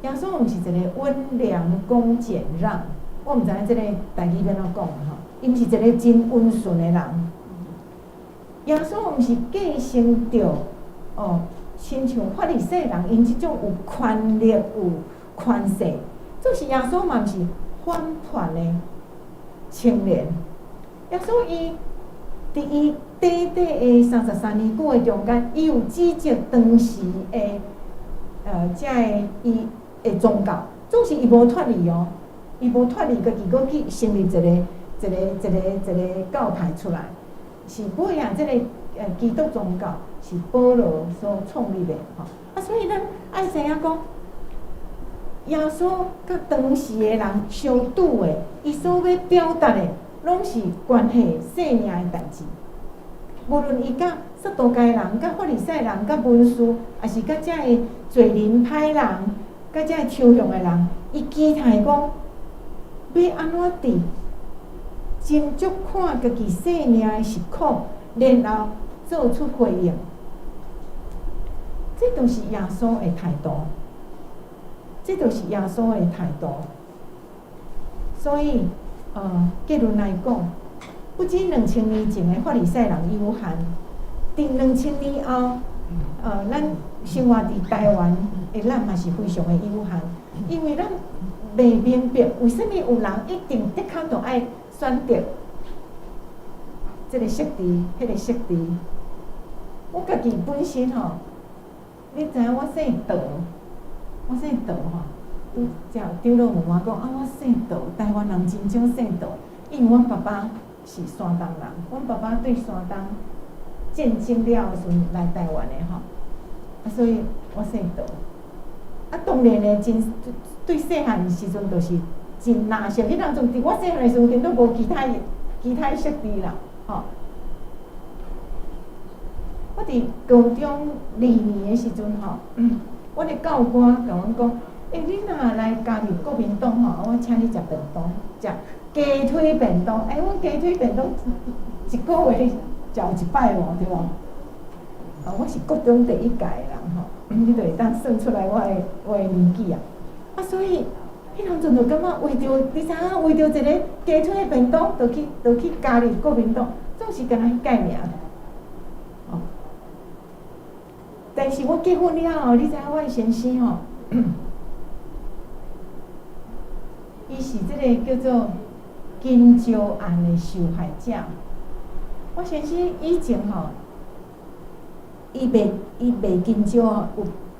耶穌毋是一个溫良恭儉讓，我毋知影這个台語欲按怎講吼，伊毋是一个真溫順的人。耶穌毋是繼承著哦，親像法利賽人𪜶這種有權力、有權勢，總是耶穌嘛毋是反叛的青年。耶穌伊佇伊短短的33年久的中間，伊有指責當時的遮个伊的宗教，總是伊無脫離哦，伊無脫離，家己閣去成立一個教派出來，是尾仔這个基督宗教是保羅所創立的吼。啊，所以咱愛知影講，耶穌佮當時的人相拄的，伊所欲表達的，攏是關係生命的代誌。無論伊佮撒都該人、佮法利賽人、佮文士，抑是佮遮个罪人、歹人、佮遮个抽象的人，伊期待講，欲按怎佇斟酌看家己生命的實況，然後做出回應。這就是耶穌的態度，這就是耶穌的態度。所以，結論來講，不止2000年前的法利賽人有限，佇2000年後，咱生活佇台灣的咱嘛是非常的有限，因為咱袂明白為啥物有人一定的確著愛選擇這个設置，彼個設置。我家己本身吼，你知影我姓杜，我姓杜吼，拄才長老問我講啊，我姓杜，台灣人真少姓杜，因為阮爸爸是山東人，阮爸爸對山東戰爭了的時陣來台灣的吼，啊，所以我姓杜。啊，當然呢，真對細漢時陣就是真藍色，彼當陣佇我細漢的時陣，都無其他色字啦，吼。我佇高中二年的時陣吼，阮的教官共阮講，欸，你若來加入國民黨吼，我請你食便當，食雞腿便當。欸，阮雞腿便當一個月食有一擺無，對無？啊，我是國中第一屆的人吼，你就會當算出來我的年紀啊。啊，所以彼當陣就感覺為著，你知影？為著一个雞腿便當，就去加入國民黨，總是干焦彼概念。哦，但是我結婚了後，你知影我的先生吼，伊是這个叫做金蕉案的受害者。我先生以前吼，伊賣金蕉吼，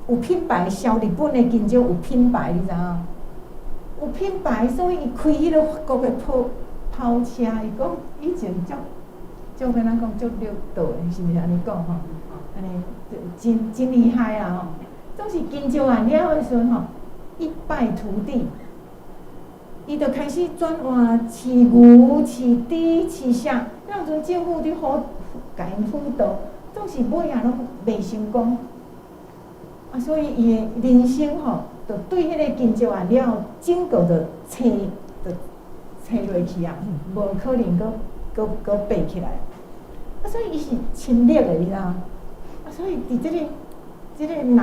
有品牌，銷日本的金蕉有品牌，你知影？有品牌，所以伊開彼个法國的跑車，伊講以前足足欲按怎講足了得的，是毋是按呢講吼？按呢真厲害啊吼！總是金蕉案了的時陣吼，一敗塗地，伊就開始轉換飼牛、飼豬、飼啥，彼陣政府佇好共𪜶輔導，總是尾仔攏袂成功。啊，所以伊的人生吼，就對彼个金蕉案了，整個就切落去啊，無可能閣爬起來。啊，所以伊是親歷的，你知影？啊，所以佇這個藍，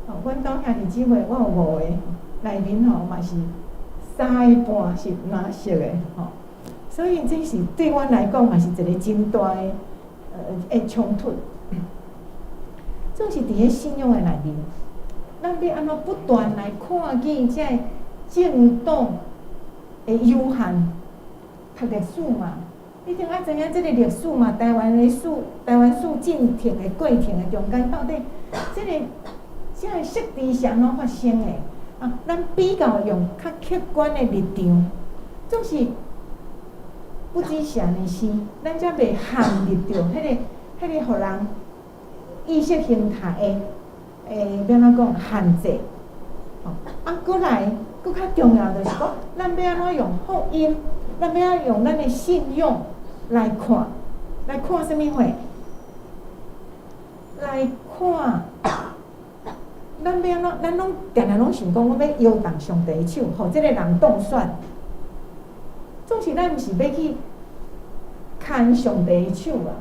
吼，阮兜兄弟姊妹，我有五個，內面吼嘛是三个半是藍色的吼，所以這是對阮來講嘛是一個真大的衝突。總是佇咧信仰的內面，咱欲按怎不斷來看見這个政黨的有限，讀歷史嘛，一定愛知影這个歷史嘛，台灣的史，台灣史進程的過程的中間，到底這個設置是按怎發生的？啊，咱比較用較客觀的立場，總是不只是按呢生，咱才袂陷入著彼個予人意識形態的，欲按怎講限制？吼，啊，閣來，閣較重要就是講，咱欲按怎用福音，咱欲按怎用咱的信仰來看，來看啥物貨？來看，咱欲按怎？咱攏定定攏想講，我欲搖動上帝的手，予這个人當選。總是咱毋是欲去牽上帝的手啊！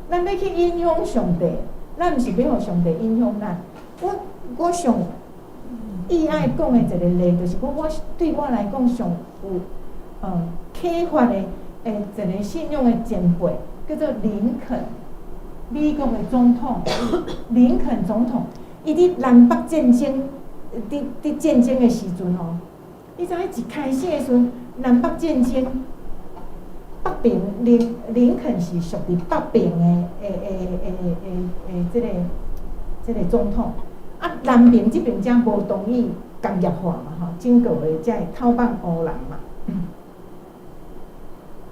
咱欲去影響上帝，咱毋是欲予上帝影響咱。我上意愛講的一個例，就是講我對我來講上有啟發的一個信仰的前輩，叫做林肯，美國的總統林肯總統，伊佇南北戰爭，佇戰爭的時陣吼，你知影一開始的時陣，南北戰爭，北邊林肯是屬佇北邊的這個總統，啊，南邊這邊才無同意工業化嘛吼，整個的這个討放烏人嘛。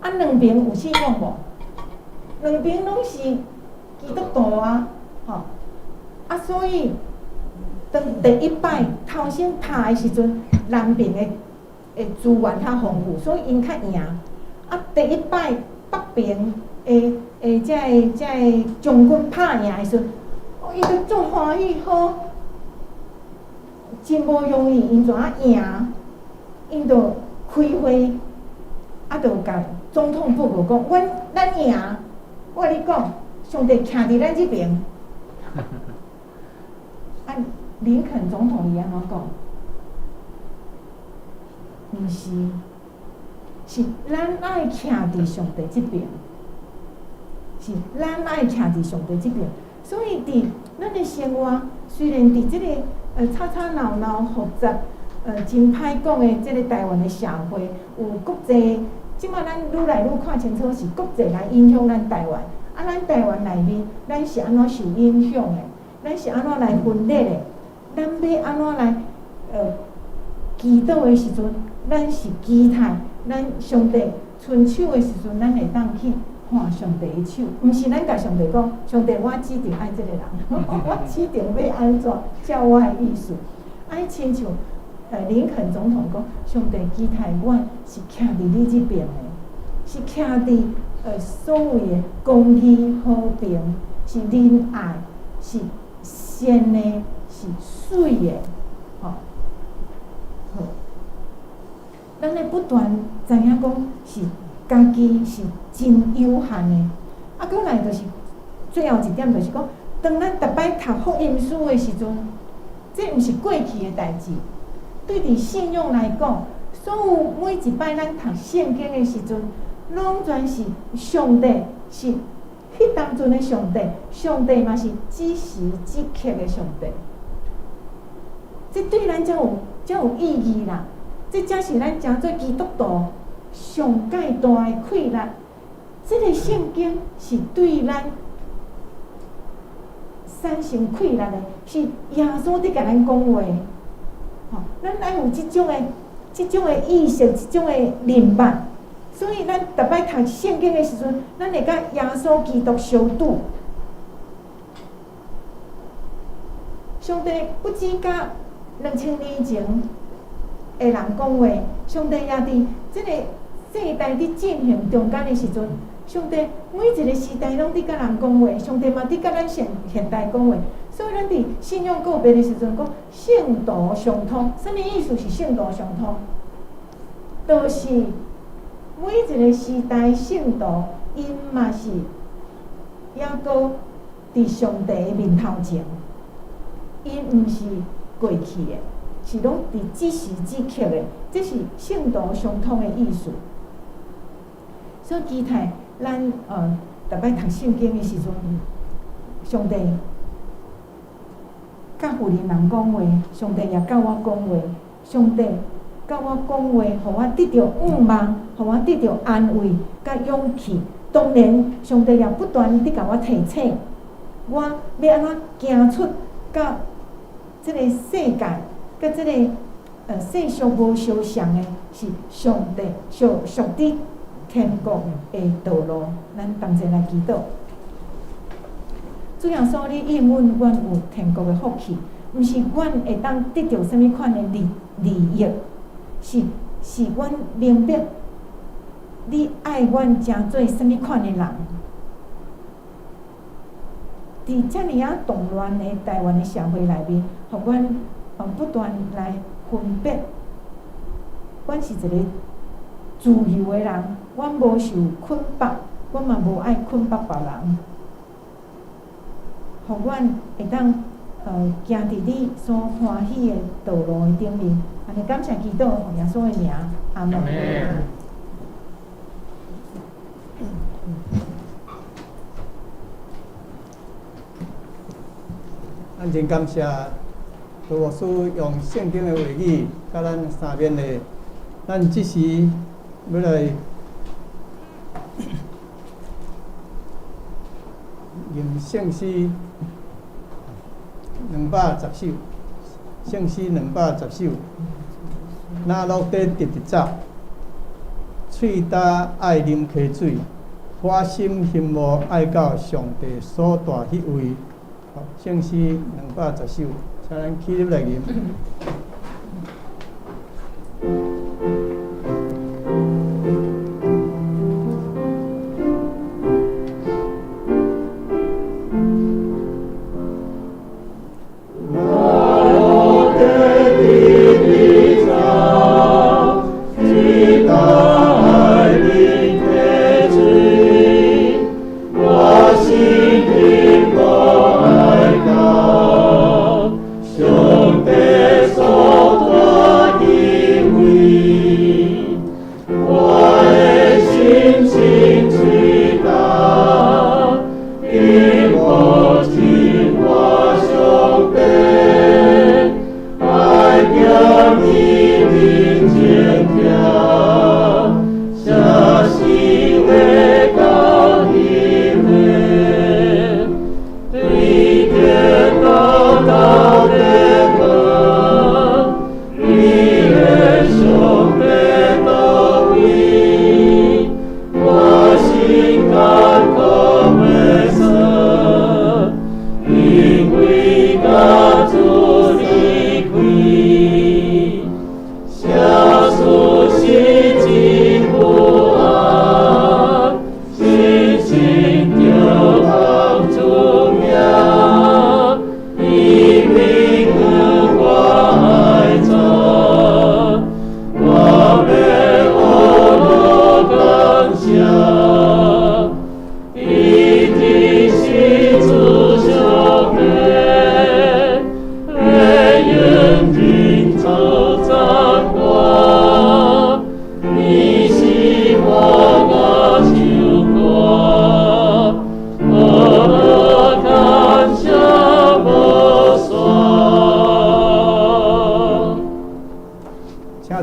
啊，兩邊有信仰無？兩邊攏是基督徒啊，吼！啊，所以當第一擺頭先拍的時陣，南邊的資源較豐富，所以𪜶較贏。啊，第一擺北邊的這个將軍拍贏的時陣，哦，伊就足歡喜好，真無容易，𪜶怎啊贏？𪜶就開會，啊，就共總統報告講，阮咱贏，我共你講，上帝徛佇咱這爿。啊，林肯總統伊按怎講？毋是，是咱愛徛佇上帝這爿，是咱愛徛佇上帝這爿。所以佇咱的生活，雖然佇這個吵吵鬧鬧、複雜、真歹講的這个台灣的社會，有國際，這馬咱愈來愈看清楚是國際來影響咱台灣。啊，咱台灣內面，咱是按怎受影響的？咱是按怎來分裂的？咱欲按怎來祈禱的時陣，咱是期待咱上帝伸手的時陣，咱會當去看上帝的手，毋是咱共上帝講，上帝我指定愛這个人，我指定欲按怎照我的意思。愛親像林肯總統講，上帝期待阮是徛佇你這爿的，是徛佇所謂的公義、和平，是仁愛，是善的，是媠的，吼。好，咱咧不斷知影講是家己是真有限的，啊，閣來就是最後一點就是講，當咱逐擺讀福音書的時陣，這毋是過去的代誌。對佇信仰來講，所有每一擺咱讀聖經的時陣，攏全是上帝，是彼當陣的上帝，上帝嘛是此時此刻的上帝。這對咱才有意義啦，這才是咱成做基督徒上蓋大的氣力。這個聖經是對咱產生氣力的，是耶穌佇共咱講話。吼，咱愛有這種的意識，這種的認捌。所以咱逐擺讀聖經的時陣，咱會佮耶穌基督相拄。上帝不止佮2000年前的人講話，上帝也佇這个世代佇進行中間的時陣，上帝每一个時代攏佇佮人講話，上帝嘛佇佮咱現代講話。所以咱佇信仰告別的時陣講聖徒相通，啥物意思是聖徒相通？就是每一個時代聖徒，𪜶嘛是猶閣佇上帝的面頭前，𪜶毋是過去的，是攏佇此時此刻的，這是聖徒相通的意思。所以期待咱逐擺讀聖經的時陣，上帝佮婦人人講話，上帝也佮我講話，上帝佮我講話，予我得著盼望，予我得著安慰佮勇氣。當然，上帝也不斷佇共我提醒，我欲按怎行出佮這个世界，佮這个世俗無相像的，是上帝屬佇天國的道路。咱同齊來祈禱。主耶穌，你應允阮有天國的福氣，毋是阮會當得著啥物款的利益，是阮明白你愛阮成做啥物款的人。佇遮爾仔動亂的台灣的社會內面，予阮不斷來分別，阮是一个自由的人，阮無受捆綁，阮嘛無愛捆綁別人。予阮會當行佇你所歡喜的道路的頂面。按呢感謝祈禱，奉耶穌的名，阿門。咱真感謝羅牧師用聖經的話語，佮咱三遍的。咱這時欲來吟聖詩210首，聖詩210首。哪落地直直走，喙焦愛啉溪水，我心羨慕愛到上帝所住彼位。聖詩210首，請咱起立來吟。我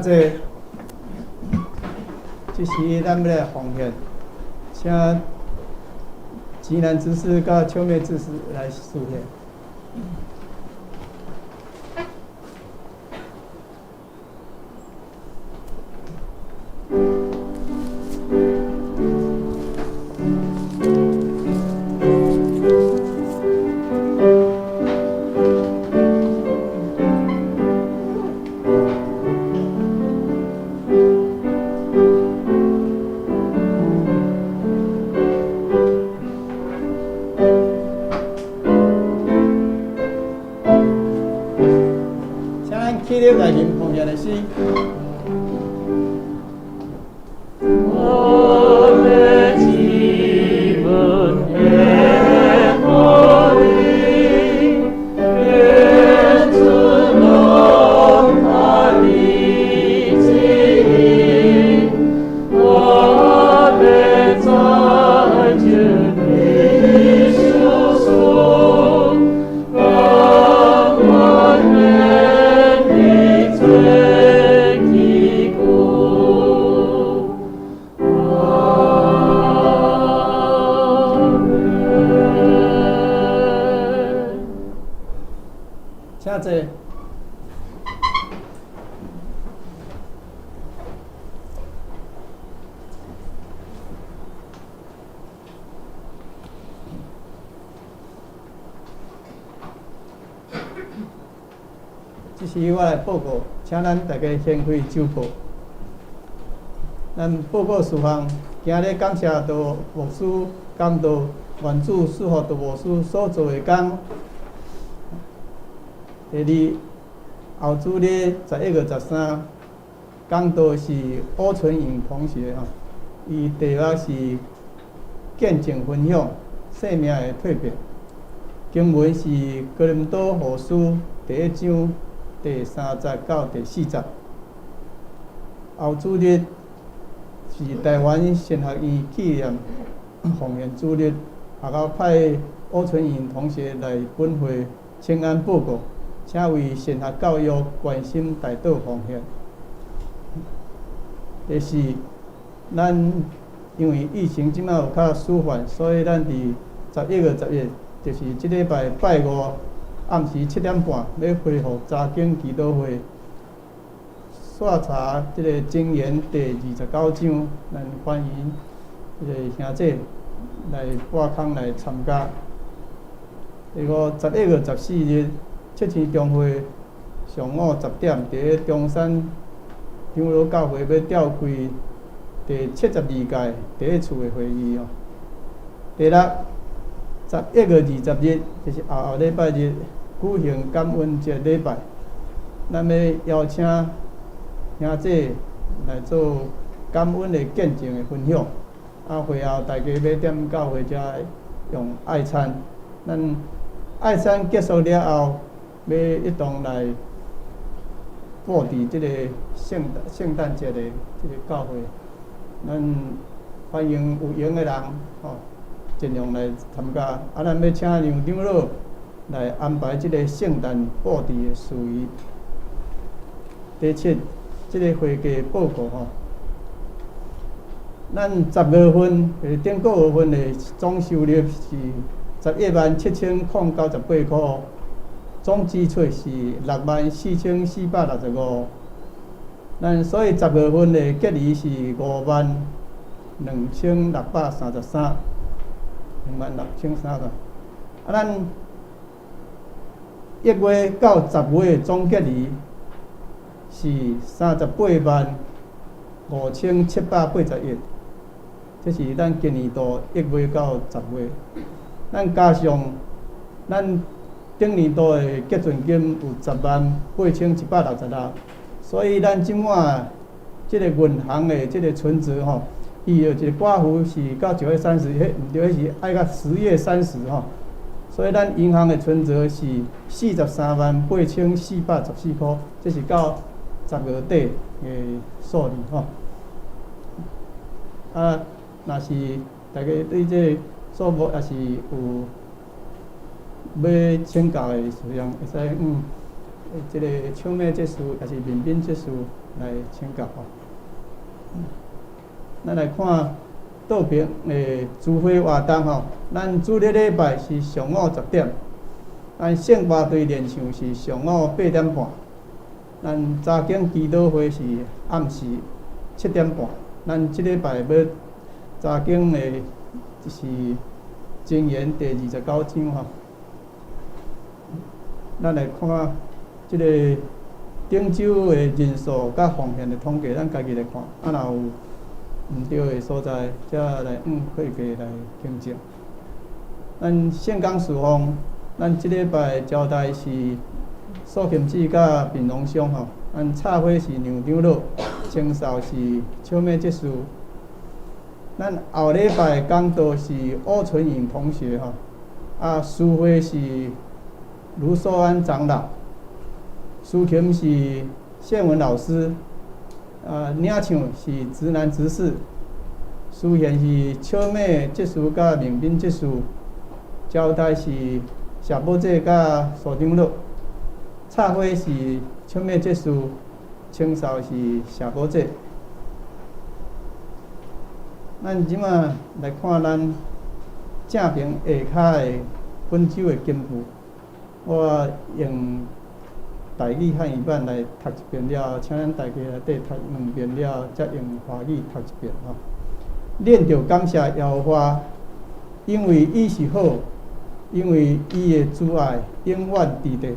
坐。這時咱欲來奉獻，請吉南執事佮秋妹執事來司獻。請咱起立來吟奉獻的詩。我的基本献予你，愿主拢他的旨意，我欲在主的手中，甘愿免你做器具。阿门。請坐。這時我來報告，請咱大家先開周報。咱報告事項，今日感謝杜牧師講道，願主賜福杜牧師所做的工。第二，後主日11月13，講道是柯純穎同學吼，伊題目是見證分享生命的蛻變。經文是哥林多後書第一章第三節到第四節。後主日是台灣神學院紀念奉獻主日，學校派柯純穎同學來本會請安報告，請為神學教育關心代禱奉獻。第四，咱因為疫情這擺有較舒緩，所以咱佇11月10日，就是這禮拜拜五暗時7點半，欲恢復查經祈禱會，煞查這个箴言第29章，咱歡迎這个兄姐來撥空來參加。第五，11月14日七星中會上午10點，佇中山長老教會欲召開第72屆第一次的會議哦。第六，11月20日，就是後後禮拜日舉行感恩節禮拜，咱欲邀請兄姐來做感恩的見證的分享。啊，會後大家欲踮教會遮用愛餐，咱愛餐結束了後，欲一同來布置這个聖誕節的這个教會。咱歡迎有閒的人吼，盡量來參加。啊，咱欲請楊長老來安排這个聖誕布置的事宜。第七，這个會計報告吼，咱10月份，就是頂個月份的總收入是117,098箍，總支出是64,465。咱所以10月份的結餘是52,633，26,300。啊，咱1月到10月的總結餘是385,781，這是咱今年度1月到10月。咱加上咱頂年度的結存金有108,166，所以咱這擺這个銀行的這个存折吼，伊有一个括弧是到9月30，彼毋對，彼是愛到10月30吼。所以咱銀行的存折是438,414箍，這是到10月底的數字吼。啊，若是大家對這个數目也是有欲請教的事項，會使這个唱美執事，也是民兵執事來請教吼。咱來看道平的聚會活動吼，咱主日禮拜是上午10點，咱聖歌隊練唱是上午8點半，咱查經祈禱會是暗時7點半。咱這禮拜欲查經的是箴言第29章吼。咱來看這个頂週的人數佮奉獻的統計，咱家己來看，啊，若有毋對的所在，才來按會計來更正。咱聖工事奉，咱這禮拜招待是素琴姊佮平榮鄉吼，咱插花是梁長老，清掃是笑美執事。咱後禮拜講道是歐純穎同學吼，啊，司會是盧壽安長老，司琴是謝文老師，啊，領唱是直男執事，司獻是笑美執事佮明斌執事，招待是謝寶姐佮蘇長老，插花是笑美執事，清掃是謝寶姐。咱這馬來看咱正平下跤的本週的經句，我用台語漢語版來讀一遍了後，請咱大家內底讀兩遍了後，才用華語讀一遍吼。恁著感謝耶和華，因為伊是好，因為伊的慈愛永遠佇地。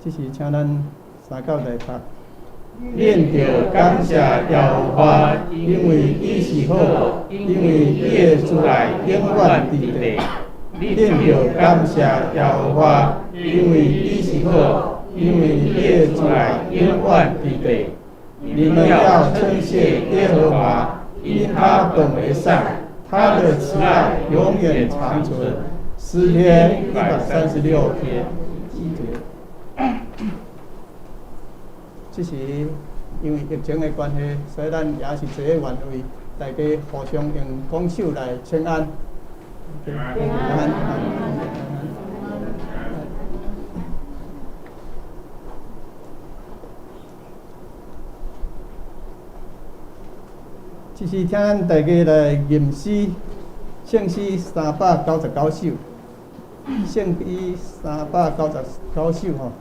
這是請咱三甲來讀。恁著感謝耶和華，因為伊是好，因為伊的慈愛永遠佇地。恁著感謝耶和華，因為伊是好，因為伊的慈愛永遠佇地。你們要稱謝耶和華，因他本為善，他的慈愛永遠長存。詩篇136篇1節。這是因為疫情的關係，所以咱也是坐佇原位，大家互相用拱手來請安。平安。這是請咱大家來吟詩，聖詩399首，聖詩399首吼。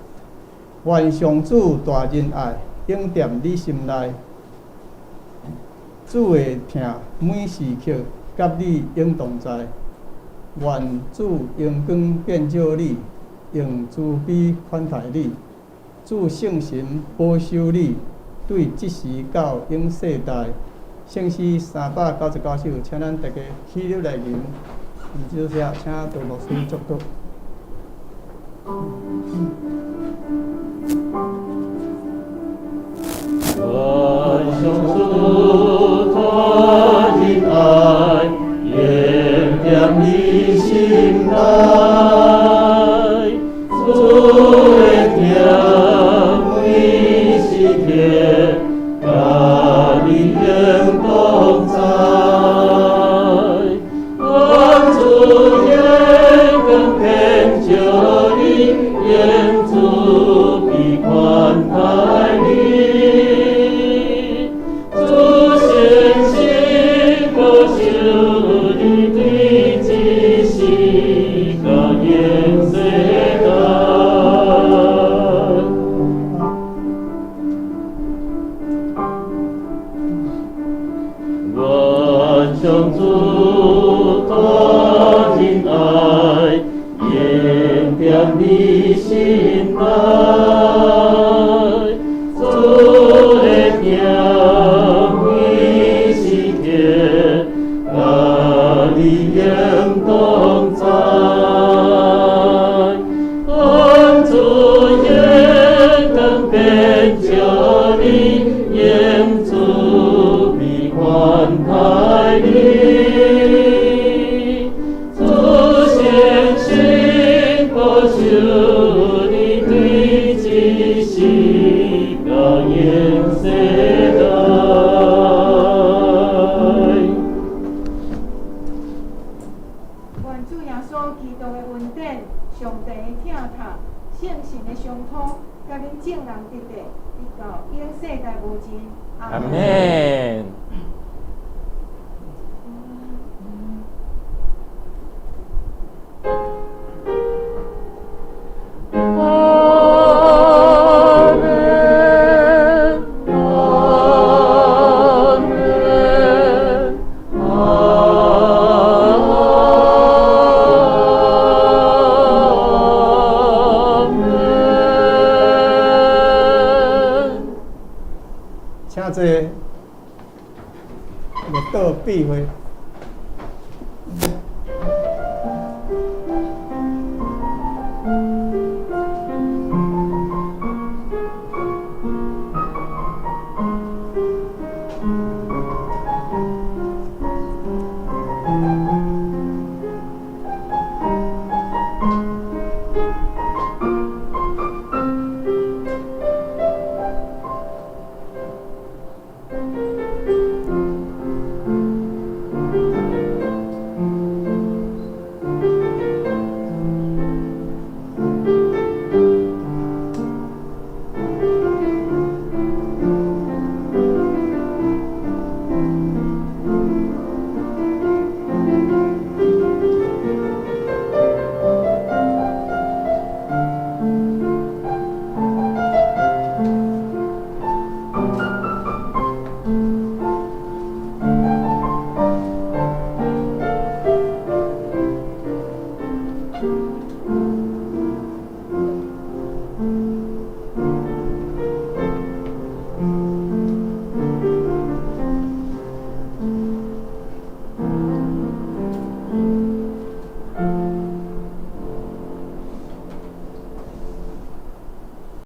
願上主大仁愛，永踮你心內。主的疼每時刻佮你永同在。願主榮光遍照你，用慈悲款待你。主聖神保守你，對這時到永世代。聖詩399首，請咱大家起立來吟。就是請杜牧師祝禱。願上主大仁愛，永踮你心內，主的疼每時刻，佮你永同在。願主榮光遍照你，用慈悲款待你。主聖神保守你，對這時到永世代。願上主大仁愛，永踮你心內，主的疼每時刻，佮你永同在。願主榮光遍照你，用慈悲款待你。主聖神保守你，對這時到永世代。願主耶穌基督的恩典、上帝的疼痛、聖聖神的相托，佮恁眾人佇咧，直到永世代無盡。阿們。阿們，阿們，阿們。請坐，默禱閉會。